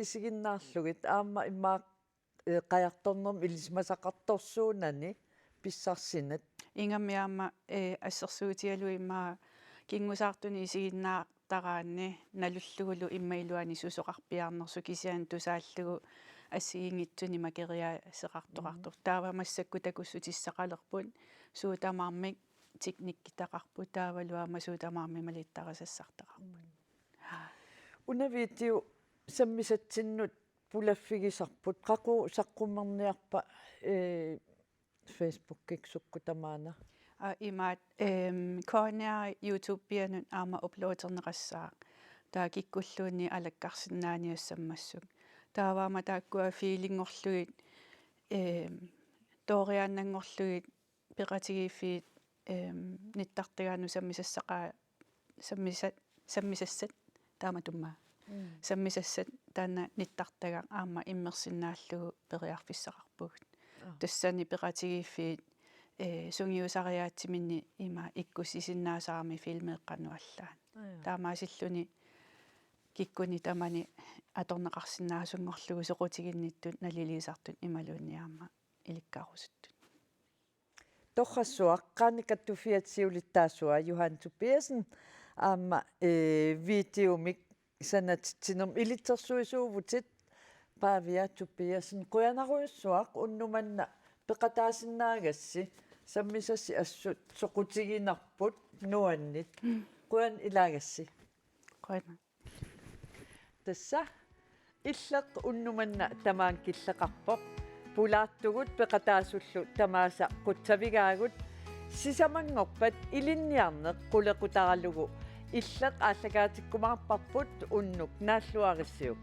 isiginnaarlugit, aamma immaqa ee, qajartornermik ilisimasaqartorsuunani pissarsinat. Ingammik aamma, ee, assersuutigalugu immaqa kingusaartunik isiginnaartaraanni nalullugulu immaqa iluani susoqarpiarnersoq kisianni tusaallugu assigiinngitsunik makeriaaseqartoqartoq. Mhm. Taava massakkut takussutissaqalerput suut tamarmik teknikkitaqarput taavalu aamma suut tamarmik malittarisassartaqarput. Mm. Una video sammisatsinnut pulaffigisarput, qaqugu saqqummerniarpa, ee, Facebookikkut sukkut tamaana? Aa, imaat, eem, K N R YouTube-ianut aamma uploaderneqassaaq. Taava kikkulluunniit alakkarsinnaaniassammassuk. Taava aamma taakkua fiilinngorlugit, eem, tooriaannanngorlugit peqatigiiffiit, eem, nittartagaannut sammisassaqaa-, sammisa-, sammisassat taamatut aamma. Mm. Sammisassat taanna nittartagaq aamma immersinnaallugu periarfissaqarpugut. Aa. Tassani peqatigiiffiit, ee, sungiusariaatsiminnik ima ikkussisinnaasarami filmeeqqanut allaat. Aa, jaa. Taamaasilluni kikkuni tamani atorneqarsinnaasunngorlugu soqutiginnittut naliliisartut imaluunniit aamma ilikkarusuttut. Torrassuaq, qaannikattufiat siulittaasua Johan Tobiassen aamma, ee, videomik sanatitsinermut ilitsersuisuuvutit, Pavia Tobiassen. Qujanarujussuaq unnuk manna peqataasinnaagassi, sammisassi assut soqutiginarput nuanneq. Mm. Qujan ilaagassi. Qujan. Tassa Illeq unnuk manna tamaanga killeqarpoq. Pulaartugut peqataasullu tamaasa qutsavigaagut, sisamanngorpat ilinniarneq qulequtaralugu. Illeq aallakaatikkumaarparput unnuk naalluarissiuk.